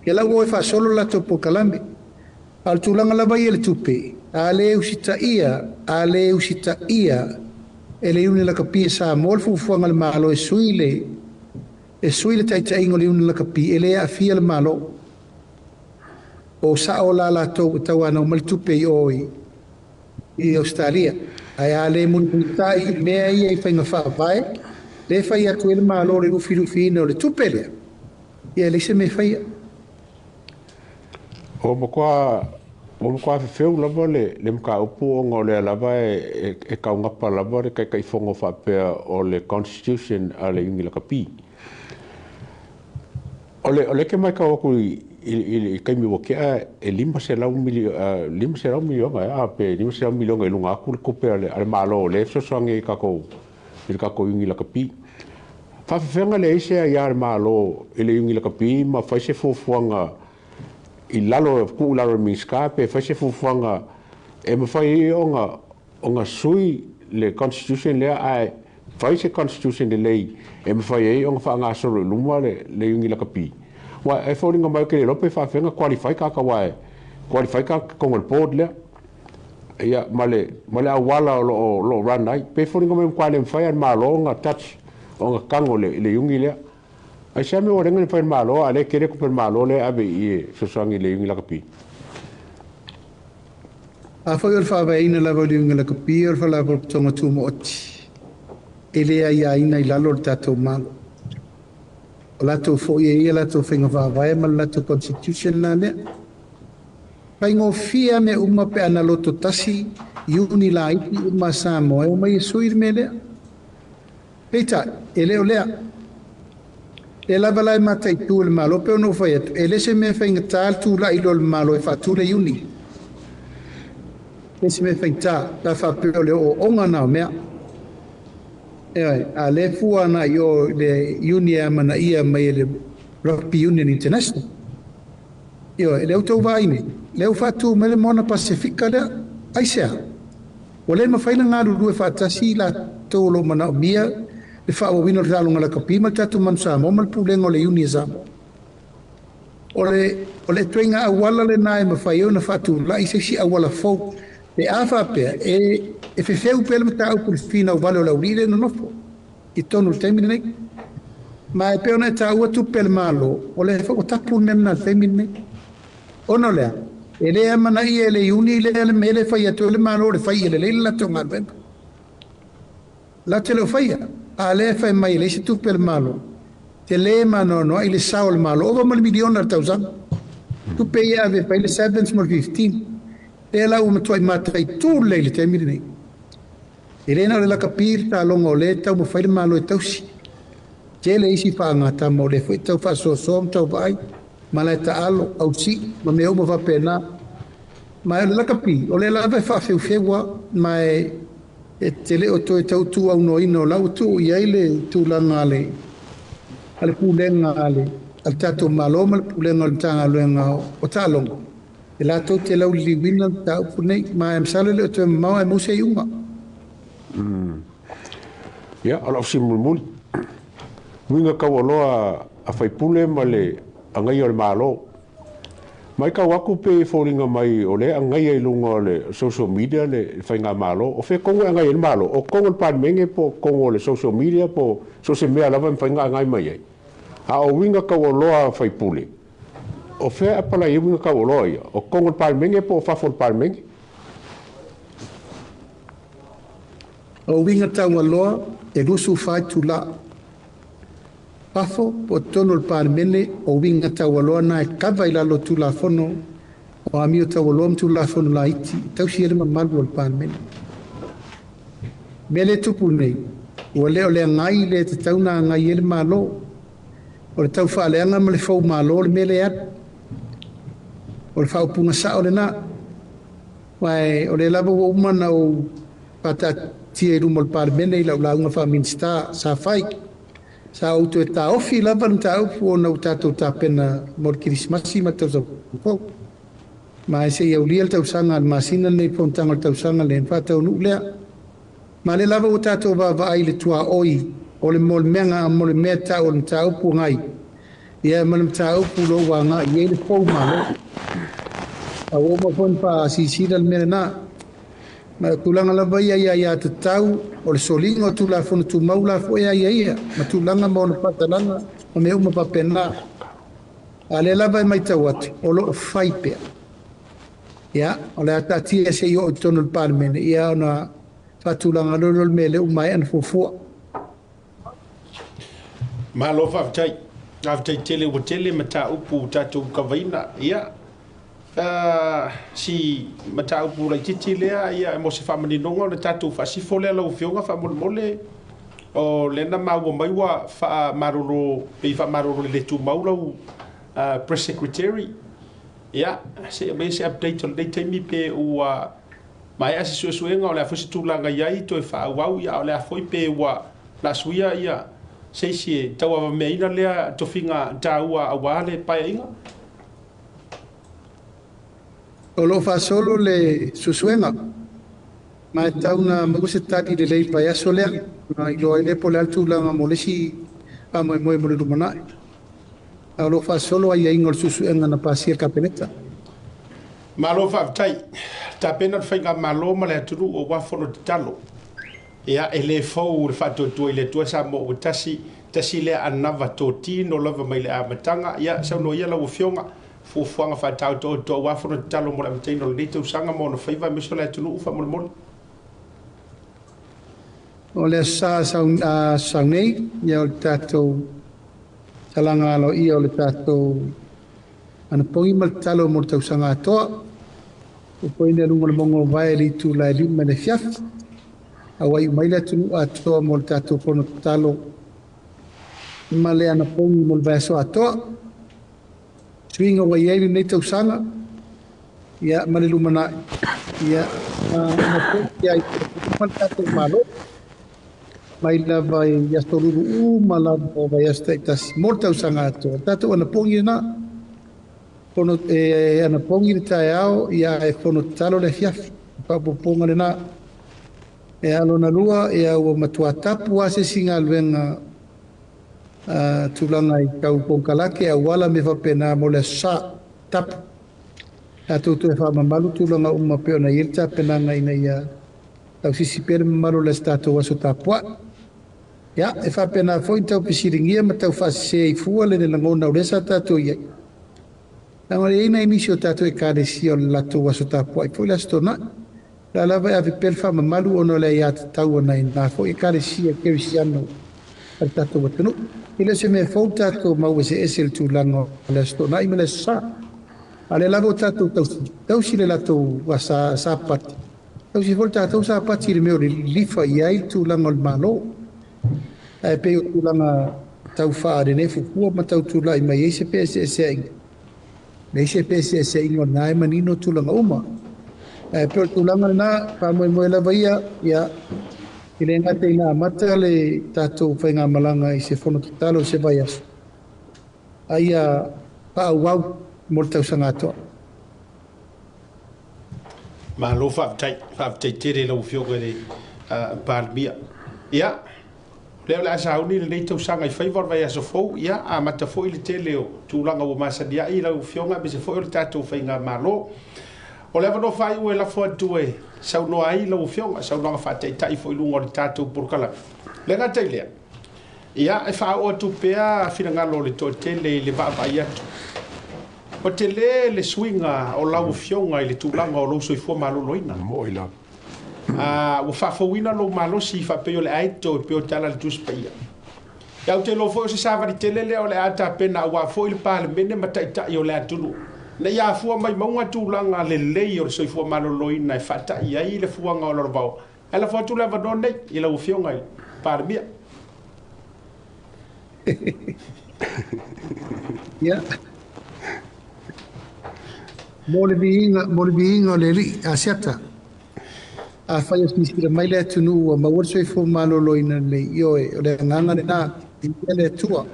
Ia la ua o e faasolo le latou polokalame. A o le tulaga lava ia i le tupe, a le usitaia, a le usitaia e le Iuni Lakapi a Samoa le fuafuaga a le Malo e sui le, e sui le taitaiga o le Iuni Lakapi, e le aafia le Malo. O sao la latou e tauanau mai le tupe i o i i Ausetalia. Ae a le mulimulitai i mea ia i faiga faavae, lea e fai atu ai le Malo i le lufilufiina o le tupe lea, ia e leai se mea e faia. Ua matua ua matua fefeu lava le le mataupu ona o lea lava e e taugapa lava le Taitaifono faapea o le Constitution a le Iuni Lakapi. O le o lea ke matau atu i i i taimi ua tea e 500 500 miliona ea pe 500 miliona i luga atu le tupe a le Malo o lea e fesoasoani ai tatou i le tatou Iuni Lakapi. Faafefeaga leai se aia a le Malo i le Iuni Lakapi ma fai se fuafuaga i lalo tuu i lalo o le Minisita pe fai se fuafuaga e mafai ai ona ona sui le Constitution lea ae fai se Constitution lelei e mafai ai ona faagasolo i luma le le Iuni Lakapi. Aua e foliga mai ou te le iloa pe faafefea ona qualify tagata aua e qualify tagata i totonu o le board lea. Ia ma le ma le auala o lo o lo o run ai. Pe foliga mai ua matua le mafai lava e le Malo ona touch ona tago i le Iuni lea. Aisea mea ua lenga le mafai e le Malo a o lea e tele tupe a le Malo lea e ave i i e fesoasoani i le Iuni Lakapi. Afai o le faavaeina lava o le Iuni Lakapi o le Faalapotopotoga Tumaoti, e le aiaina i lalo o le tatou Malo. O latou foi e i ai a latou faiga faavae ma le latou constitution la lea. Faigofie a mea uma pe a na loto tasi iuni laiti uma a Samoa e omai e sui le mea lea. Peitai, e le o lea. Lea lava la e mataitu e le Malo, pei ona ou fai atu, e le se mea faigata le tulai loa o le Malo e faatu le iuni. E le se mea faigata, pe a faapea o le ooooga na o mea. Ioe, a o lea e fua agai i o i le iuni e amanaia mai e le Rugby Union International. Ioe, lea ua outou vaai nei, lea ua faatu mai le Moana Pasefika lea. Aisea? Ua le mafai ona galulue faatasi i latou o lo o manaomia le faaauauina o le taaloga lakapi ma le tatou Manu Samoa ma le Pulega o le Iuni a Samoa. O le o le ituaiga auala lena e mafai ai ona faatulai se isi auala fou pe a faapea e e fefeu pea le mataupu i le finau vale o le aualii lea e nonofo i totonu i le taimi lenei. Ma e pei ona e taua tupe a le Malo, o lea foi ua tapu le mea lena i le taimi lenei. Ona o le a? E le amanaia e le Iuni lea le mea lea e fai atu ai le Malo o le fai ia lelei le latou galuega. Latou te le o faia, a o lea e fai mai e leai se tupe a le Malo. Tele ma anoanoai le sao o le Malo, ova ma le miliona i le tausaga. Tupe ia e ave e fai le sevens ma le fifteen. Lea la ua matuai mataitu lelei i le taimi lenei. E le na o le lakapi le taaloga o lea e taumafai le Malo e tausi. Tele isi faagatama o lea foi e tau faasoasoa ma tau vaai, malae taalo, ausii ma mea uma faapena. Ma o le lakapi, o lea lava e faafeufeu lava, ma e te le o toe tau tuuaunoaina o la ua tuu i ai le tulaga a le a le Pulega a le a le tatou Malo ma le Pulega o le Matagaluega o Taaloga, e latou te lauliliuina le mataupu lenei, ma e masalo e le o toe mamao ae maua se iuga. Ia, o lau fesili mulimuli, uiga taualoa a faipule ma le agaia o le Malo. Matau atu pei e foliga mai o lea e agaia i luga o le social media le faigamalo. O fea tonu e agaia ai le Malo? O totonu o le Palemene po o totonu o le social media po o so o se mea lava e mafai ona agai mai ai. A o uiga taualoa a faipule, o fea e apalai ai uiga taualoa ia? O totonu o le Palemene po o fafo o le Palemene? O uiga taualoa e 24 itula. Fafo po o totonu o le Palemene, o uiga taualoa na e kava i lalo o Tulafono o Amio Taualoa ma Tulafono Laiti e tausi ai le mamalu o le Palemene. O mea lea e tupu nei, ua le o le agai lea e tatau ona agai ai le Malo. O le taufaaleaga ma le foumalo le mea lea e alu. O le faaupuga sao lena. Aua o lea lava ua uma ona ou faataatia i luma o le Palemene i lau lauga faa-Minisita sa fai, sa ou toe taofi lava le mataupu ona ua tatou tapena mo le Kerisimasi ma le tausaga fou. Ma e se i aulia le tausaga a le masina lenei, le fonotaga o le tausaga lenei, ona faataunuu lea. Ma lea lava ua tatou vaavaai i le tuaoi o le mo le mea tau o le mataupu agai ia ma le mataupu o lo o ua agai i ai le fou Malo. A ua uma foi ona faasilasila le mea lena. Ma o tulaga lava ia i aiatatau o le soliga o Tulafono Tumau la foi e aiaia ma tulaga ma ona faatalaga ma mea uma faapena. A o lea lava e matau atu o lo o fai pea. Ia, o le a taatia se i oo i totonu o le Palemene ia ona faatulaga loa lea o le mea lea ua maea ona fuafua. Malo faafetai. Faafetai tele ua tele mataupu ua tatou kavaina. Ia, si mataupu laitiiti lea, ia, mo se faamaninoga o le tatou faasifo lea lau Afioga faamolemole, o lea na maua mai ua faamalolo, pei faamalolo le le tumau lau Press Secretary. Ia, se i aumai se update o lenei taimi pe ua maea se suesuega, o le a foi se tulaga i ai, toe faaauau, ia, a o le a foi pe ua la suia ia se isi e tauavameaina lea tofiga taua aua le paeaiga. O lo o faasolo le suesuega, ma e tau na maua se tali lelei i le vaiaso lea, ona iloa ai lea po o le a le tulaga mo le isi faamoemoe mo le lumanai. A o lo o faasolo aiaiga o le suesuega na pasia e le Kapeneta. Malo faafetai. Tapena le faigamalo ma le atunuu aua fono tatalo. Ia, e le fou le faatuatua i le Atua Samoa ua tasi, tasi lea anava totino lava mai le amataga. Ia, saunoa ia lau Afioga, fuafuaga faataotooto aua fono tatalo mo le amataina o lenei tausaga ma ona faiva aemaise o le atunuu faamolemole. O le Aso Sa sau nei, ia o le tatou talaga aloaia o le tatou anapogi ma le tatalo mo le tausaga atoa. Ua fofoina i luga o le mauga o Vae i le itula e 5 i le afiafi. A ua iu mai le atunuu atoa mo le tatou fono tatalo ma le anapogi mo le vaiaso atoa. Suiga ua i ai lenei tausaga ia ma le lumanai ia ma ai ma le tatou Malo mai lava i aso lulu uma lava o vaiaso taitasi mo le tausaga atoa. Le tatou anapogi lena. Fono e anapogi le taeao ia e fono tatalo le afiafi. Faaopoopoga lena. E lona lua, ia ua matua tapu lava se isi galuega tulaga i tau konekarate auala me faapena mo le Aso Sa tapu. Tatou toe faamamalu tulaga uma pei ona i ai le tapenaga ina ia tausisi pea le mamalu o le tatou aso tapuai. Ia, e faapena foi tau fesiligia ma tau faasese ai fua le lagona o lea sa tatou i ai. Leaga e i ai nai nisi o tatou ekalesia o le latou aso tapuai foi le Aso Toonai. La lava e ave pea le faamamalu ona o le aiatatau a nai na foi ekalesia kerisiano a le tatou atunuu. E le o se mea fou tatou mau eseese i le tulaga o le Aso Toonai ma le Aso Sa. A o lea lava ua tatou tausi, tausi le latou Sapati, tausi foi le tatou Sapati i le mea o le lilifa i ai le tulaga o le Malo. Ae pei o tulaga tau faanenefu fua ma tau tulai mai ai se feeseeseaiga, leai se feeseeseaiga, o lena e manino tulaga uma. Ae pei o le tulaga lena, faamoemoe lava ia, ia, e le gata ina amata le tatou faigamalaga i se fono tatalo i se vaiaso, a ia faaauau mo le tausaga atoa. Malo faafetai, faafetai tele i lau Afioga i le Palemia. Ia, o lea o le a sauni lenei tausaga i faiva o le vaiaso fou, ia, amata foi le tele o tulaga ua masani ai lau Afioga aemaise foi o le tatou faigamalo. O le avanoa faaiu e lafo atu e saunoa ai lau Afioga, saunoaga faataitai foi i luga o le tatou polokalame. Le gata i lea, ia, e faaoo atu pea finagalo o le toatele i le vaavaai atu. Ua tele le suiga o lau Afioga i le tulaga o lou soifua maloloina. Mo'i lava. Ua faafouina lou malosi faapei o le aeto e pei o tala a le Tusi Paia. Ia, ou te iloa foi o se savali tele lea o le a tapena aua foi le Palemene ma Taitai o le atunuu, ina ia afua mai mauga tulaga lelei o le soifua maloloina e faata'i ai le fuaga o Lalovaoa. Ae lafo atu le avanoa lenei i lau Afioga i le Palemia. Ia. Mo le viiga, mo le viiga o le Alii, Asiata. Afai o silasila mai le atunuu ua maua le soifua maloloina lelei, ioe, o le agaga lena, viia le Atua.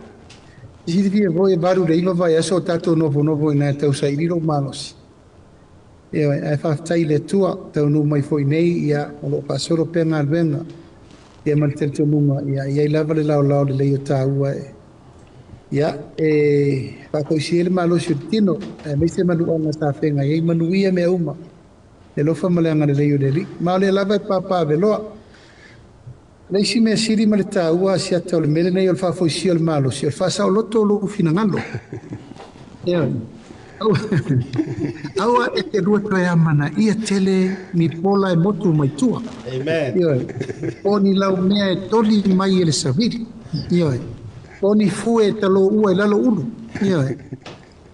E silafia foi e 8 i le 9 vaiaso o tatou nofonofo i ina e tausaili lou malosi. Ioe, ae faafetai i le Atua, taunuu mai foi nei, ia, o lo o faasolo pea galuega, ia ma le talitonuga, ia, e i ai lava le laolao lelei o taua e, ia, e faafoisia ai le malosi o le tino, aemaise manuaga sa feagai ai, manuia mea uma, le alofa ma le agalelei o le Alii. Ma o lea lava e papaaveloa. O le isi mea sili ma le taua, Asiata, o le mea lenei o le faafoisia o le malosi, o le faasaoloto o lou finagalo. Ioe. Aua e te lua toe amanaia tele ni pola e motu mai tua. Amen. Ioe. Po o ni laumea e toli mai e le savili. Ioe. Po o ni fue e taloua i lalo ulu. Ioe.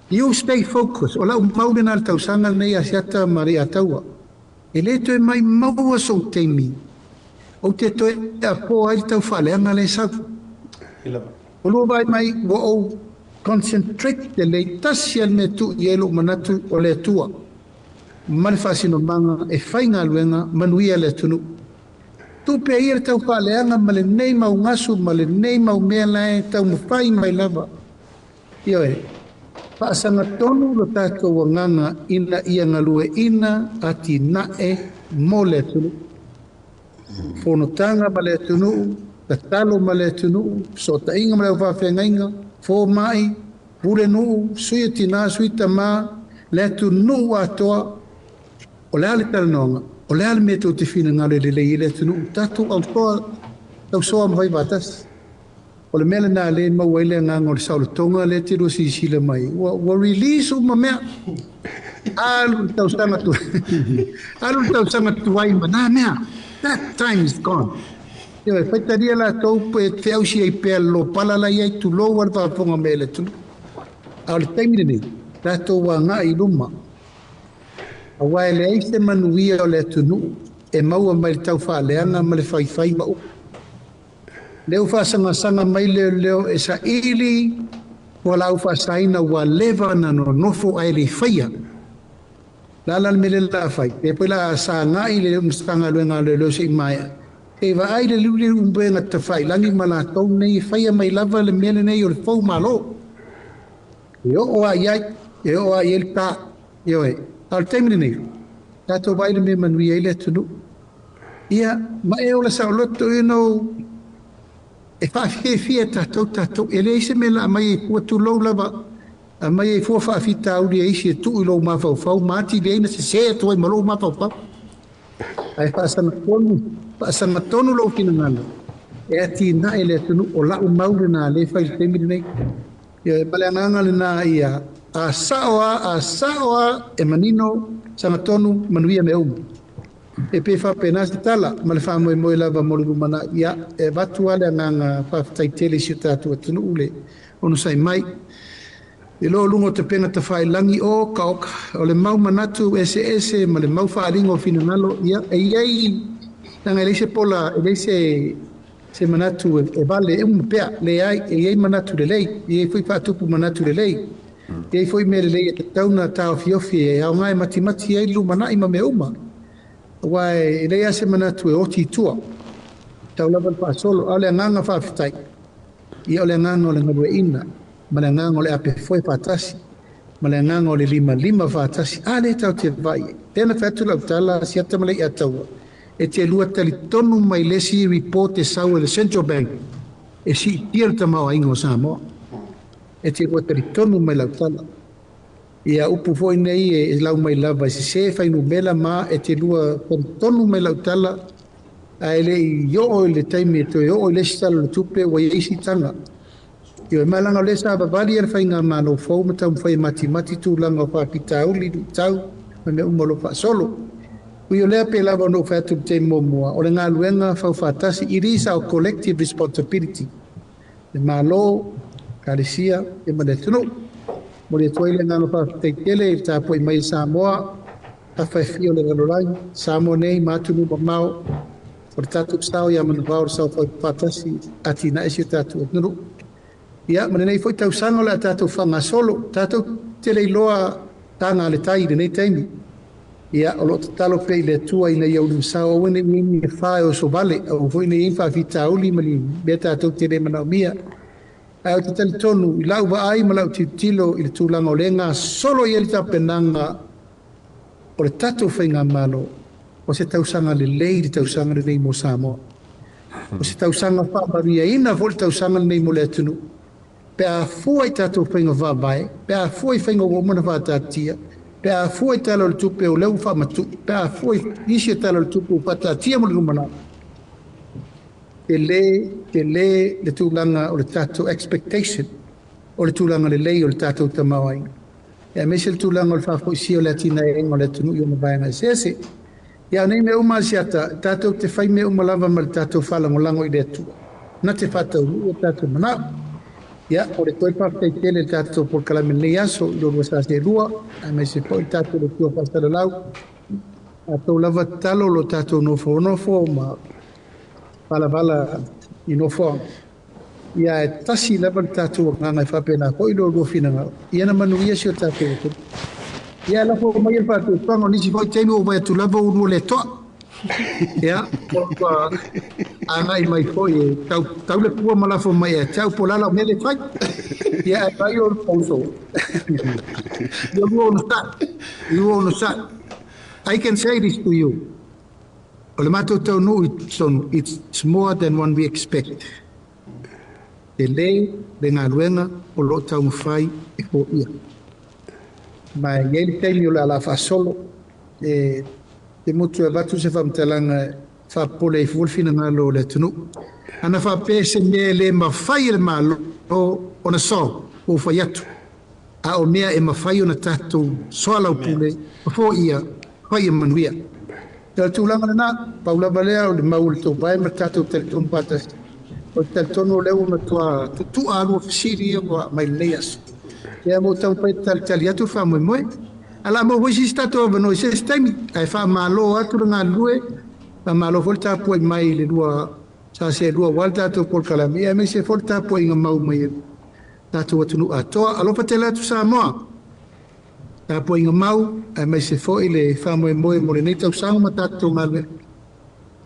You stay focused. O lau mau lena i le tausaga lenei, Asiata ma Leiataua. E le toe maimau sou taimi ou te toe apoa ai le taufaaleaga lea e sau. Ua lua vaai mai ua ou concentrate lelei, tasi lava le mea e tuu i ai lou manatu o le Atua ma le faasinomaga e fai galuega manuia le atunuu. Tuu pea ia le taufaaleaga ma lenei mau gasu ma lenei mau mea la e taumafai mai lava. Ioe, faasagatonu lo tatou agaga ina ia galueaiina atinae mo le atunuu. Fonotaga ma le atunuu, tatalo ma le atunuu, fesootaiga ma le aufaafeagaiga, fomai, pulenuu, sui o tinā, sui tamā, le atunuu atoa. O le a le talanoaga? O le a le mea tou te finagalo e lelei ai le atunuu? Tatou autoa, tausoa ma fai faatasi. O le mea lena lea e maua ai le agaga o le saolotoga lea e te lua silasila mai, ua release uma mea. Alu le tausaga tu alu le tausaga tuai ma na mea. That time is gone. Ioe, faitalia latou e feausi ai pea le lopala la i ai, tulou lava le faafofoga mai a le atunuu. A o le taimi lenei, tatou agai i luma. Aua e leai se manuia o le atunuu e maua mai le taufaaleaga ma le faifai ma upu. Lea ua faasagasanga mai leoleo e saili fualaau faasaina ua leva na nonofo ae le i faia. O le a la le mea lea la a fai? Pe poi la a sagai le Matagaluega a Leoleo se i maea, se i vaai le liuliu upega tafailagi ma latou nei e faia mai lava le mea lenei o le fou malo. E oo lava i ai, e oo lava i ai le ta. Ioe. A o le taimi lenei, tatou vaai i le mea e manuia ai le atunuu. Ia, ma e ola saoloto, you know, e faafiafia e tatou tatou. E leai se mea la aumai ai fua, tulou lava, aumai ai fua faafitauli e isi e tuu i lou mafaufau ma atili ai na sese atu ai ma lou mafaufau. Ae faasagatonu, faasagatonu lou finagalo e atinae le atunuu. O lau mau lena lea e fai i le taimi lenei. Ioe, ma le agaga lena ia a sao a, a sao a, e manino, sagatonu, manuia mea uma. E pei faapena se tala ma le faamoemoe lava mo le lumanai. Ia, e avatu lava le agaga faafetai tele i si o tatou atunuu le onosai mai. I lo luga o tapena tafailagi o okaoka, o le mau manatu eseese ma le mau faaaliga o finagalo, ia, e i ai, leaga e leai se pola, e leai se manatu e vale e uma pea, leai, e i ai manatu lelei, e i ai foi faatupu manatu lelei, e i ai foi mea lelei e tatau ona taofiofi e aoga e matimati ai le lumanai ma mea uma. Aua e leai lava se manatu e oti i tua, tau lava le faasolo, a o le agaga faafetai, ia o le agaga o le galueaiina, ma le agaga o le apefoe faatasi, ma le agaga o le limalima faatasi. A lea tatou te vaai i ai. Lea na fai atu lau tala, Asiata ma Leiataua, e te lua talitonu mai le isi report e sau e le Central Bank e siitia le tamaoaiga o Samoa. E te lua talitonu mai lau tala. Ia upu foi nei e lau mai lava e sesē fuainumera ma e te lua talitonu mai lau tala, ae le i oo i le taimi e toe oo i le isi tala o le tupe ua i ai siitaga. Ioe, ma leaga o lea sa vavali le faigamalo fou ma taumafai e matimati tulaga o faafitauli, luitau ma mea uma o lo o faasolo. Ui o lea, pei lava ona ou fai atu i le taimi muamua, o le galuega faufaatasi, it is our collective responsibility, le Malo, Ekalesia ia ma le atunuu. Momoli atu ai le agaga faafetai tele i le tapuai mai e Samoa, tafa e fia o le lalolagi, Samoa nei ma atunuu mamao, o le tatou sao ia manuvao o le sao faatasi atinae si o tatou atunuu. Ia, ma lenei foi tausaga o le a tatou faagasolo, tatou te le iloa taga a le tai i lenei taimi. Ia, o lo o tatalo pea i le Atua ina ia ulumasao aua ne i i ai ni afa e oso vale, aua foi ne i i ai ni faafitauli ma ni mea tatou te le manaomia. Ae ou te talitonu i lau vaai ma lau tilotilo i le tulaga o lea e gasolo i ai le tapenaga o le tatou faigamalo, o se tausaga lelei le tausaga lenei mo Samoa. O se tausaga faamanuiaina foi le tausaga lenei mo le atunuu. Pe a fua i tatou faiga faavae, pe a fua i faiga ua uma ona faataatia, pe a fua i Tala o le Tupe o lea ua faamatuu, pe a fua i nisi o Tala o le Tupe ua faataatia mo le lumanai, tele, tele le tulaga o le tatou expectation o le tulaga lelei o le tatou tamaoaiga, aemaise le tulaga o le faafoisia o le atinaeina o le atunuu i ona vaega eseese. Ia, o nei mea uma, Asiata, tatou te fai mea uma lava ma le tatou faalagolago i le Atua, na te faataunuu o tatou manao. Ia, o le toe faafetai tele i le tatou polokalame i lenei aso i lo lua sa seelua, aemaise foi le tatou Atua faasalalau, tatou lava tatalo lo tatou nofonofo ma valavala i nofoaga. Ia, e tasi lava le tatou agaga e faapena foi lo lua finagalo, ia na manuia si o tatou atunuu. Ia, e lafo mai le faatuatuaga o nisi foi taimi ua vaai atu lava ua lua le toa. Ia, ua agai mai foi e tau, tau le pua ma lafo mai ia te au po o le a lau mea lea e fai. Ia, ae vaai o uso. Ia lua onosai. Lua onosai. I can say this to you. O le matou taunuu i totonu, it's more than one we expect. Tele le galuega o lo o taumafai e foia. Ma e i ai le taimi o le a faasolo, e te motu e avatu se faamatalaga e faapopole ai fua le finagalo o le atunuu. Ana faapea se mea e le mafai e le Malo ona solve, ua ou fai atu. A o mea e mafai ona tatou soalaupule ma foia, fai ia manuia. O le tulaga lena, pau lava lea o le mau o le tou vae ma le tatou talitonu faatasi. O le talitonu o lea ua matua tutua lua fesili ia ua aumai lenei aso. Ia mo taumafai e talitali atu le faamoemoe. Ae o le a maua foi se isi tatou avanoa i se isi taimi. Ae faamalo atu le galulue, faamalo foi le tapuai mai i le lua sa seelua aua le tatou polokalame, ia aemaise foi le tapuaiga mau mai e le tatou atunuu atoa. Alofa tele atu Samoa! Tapuaiga mau, aemaise foi le faamoemoe mo lenei tausaga ma tatou galuega.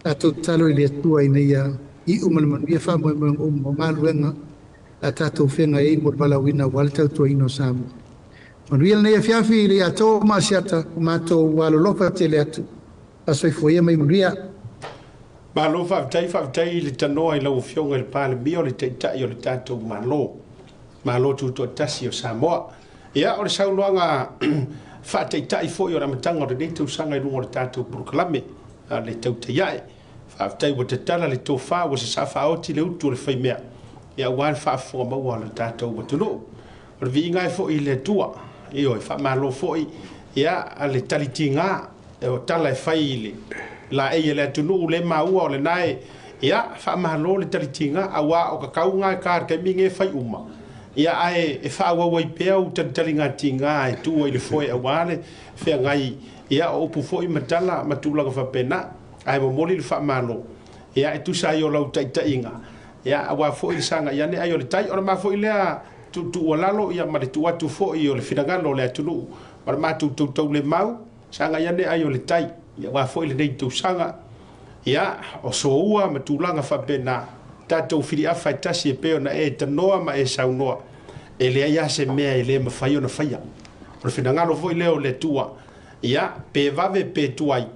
Tatou tatalo i le Atua ina ia iu ma le manuia faamoemoega uma o galuega a tatou feagai ai mo le valaauina aua le tautuaina o Samoa. Manuia lenei afiafi i le Atoa ma Asiata, o matou alolofa tele atu. Faasoifua ia ma ia manuia. Malo faafetai, faafetai i le tanoa i lau Afioga i le Palemia o le Taitai o le tatou Malo, Malo Tutoatasi o Samoa. Ia, o le saunoaga faataitai foi o le amataga o lenei tausaga i luga o le tatou polokalame a le Tautai Ae. Faafetai ua tatala le tofa, ua sasaa faaoti le utu o le faimea, ia aua le faafofoga maua a le tatou atunuu. O le viiga e foi i le Atua. Ioe, faamalo foi ia le talitiga o tala e fai i le laei e le atunuu le maua o lena e, ia, faamalo le talitiga, aua o ka kauga e ka taimi nge fai uma. Ia, ae e faaauau ai pea ou talitaliga tiga e tu ai i le foe aua le feagai, ia, o upu foi ma tala ma tulaga faapena. Ae momoli le faamalo, ia, e tusa ai o lau taitaiga, ia, aua foi le sagai ane ai o le tai. Ona ma foi lea tuualalo, ia, ma le tuu atu foi o le finagalo o le atunuu ma le matou tautaulemau, sagai ane ai o le tai, ia, aua foi lenei tausaga, ia, o soua ma tulaga faapena, tatou filiafa e tasi e pei ona e tanoa ma e saunoa, e leai lava se mea e le mafai ona faia. O le finagalo foi lea o le Atua, ia, pe vave pe tuai,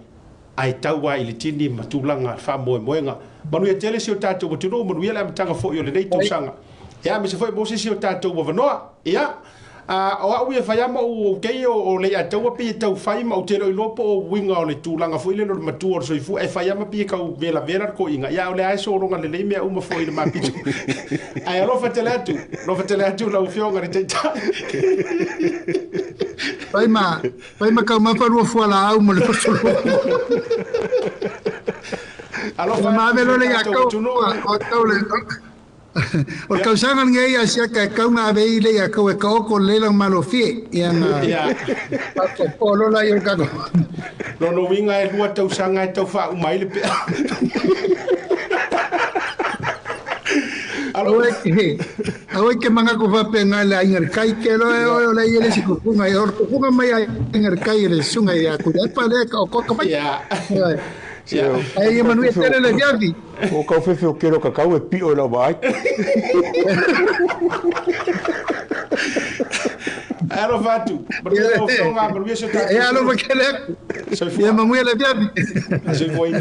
ae tau lava i le tini ma tulaga faamoemoega. Manuia tele si o tatou atunuu, manuia le amataga foi o lenei tausaga. Ia, aemaise foi mo se isi o tatou avanoa. Ia, a, o au ia fai lava ma ou kei o Leiataua pei e tau fai ma ou te le o iloa po o uiga o le tulaga foi lele o le matua o le soifua e fai lava ma pei e tau velavela le toeaina. Ia, a o lea lava e sologa lelei mea uma foi i le mapito. Ae alofa tele atu, alofa tele atu lau Afioga i le Taitai. Fai ma, fai ma taumafa lua fualaau ma le fasolo. Alofa Ma atu ave si loa o le ia tatou kau, atunuu. o tau le, o le tausaga lenei ia siaka e kau na ave i le ia kau e kaoko le lang malofie. Ia na Ia. po lola i o kako. Lona uiga e 2 tausaga e tau faauma ai le peau. Alo. Aua e aua e ke manga ko fape ngai le aiga le kai ke lo e o le ia le sikupunga e o le kupunga mai aiga le kai le sunga ia ku e pa le ka o ka mai. Ia. Ia. Ai ia manuia tele le viavi. O kau fefe o kero kakau e pio e lau vaai. Alofa atu. Manuia lau Afioga, manuia si o tatou E alofa atunuu. kele aku. Soifua. Ia manuia le viavi. Soifuaina.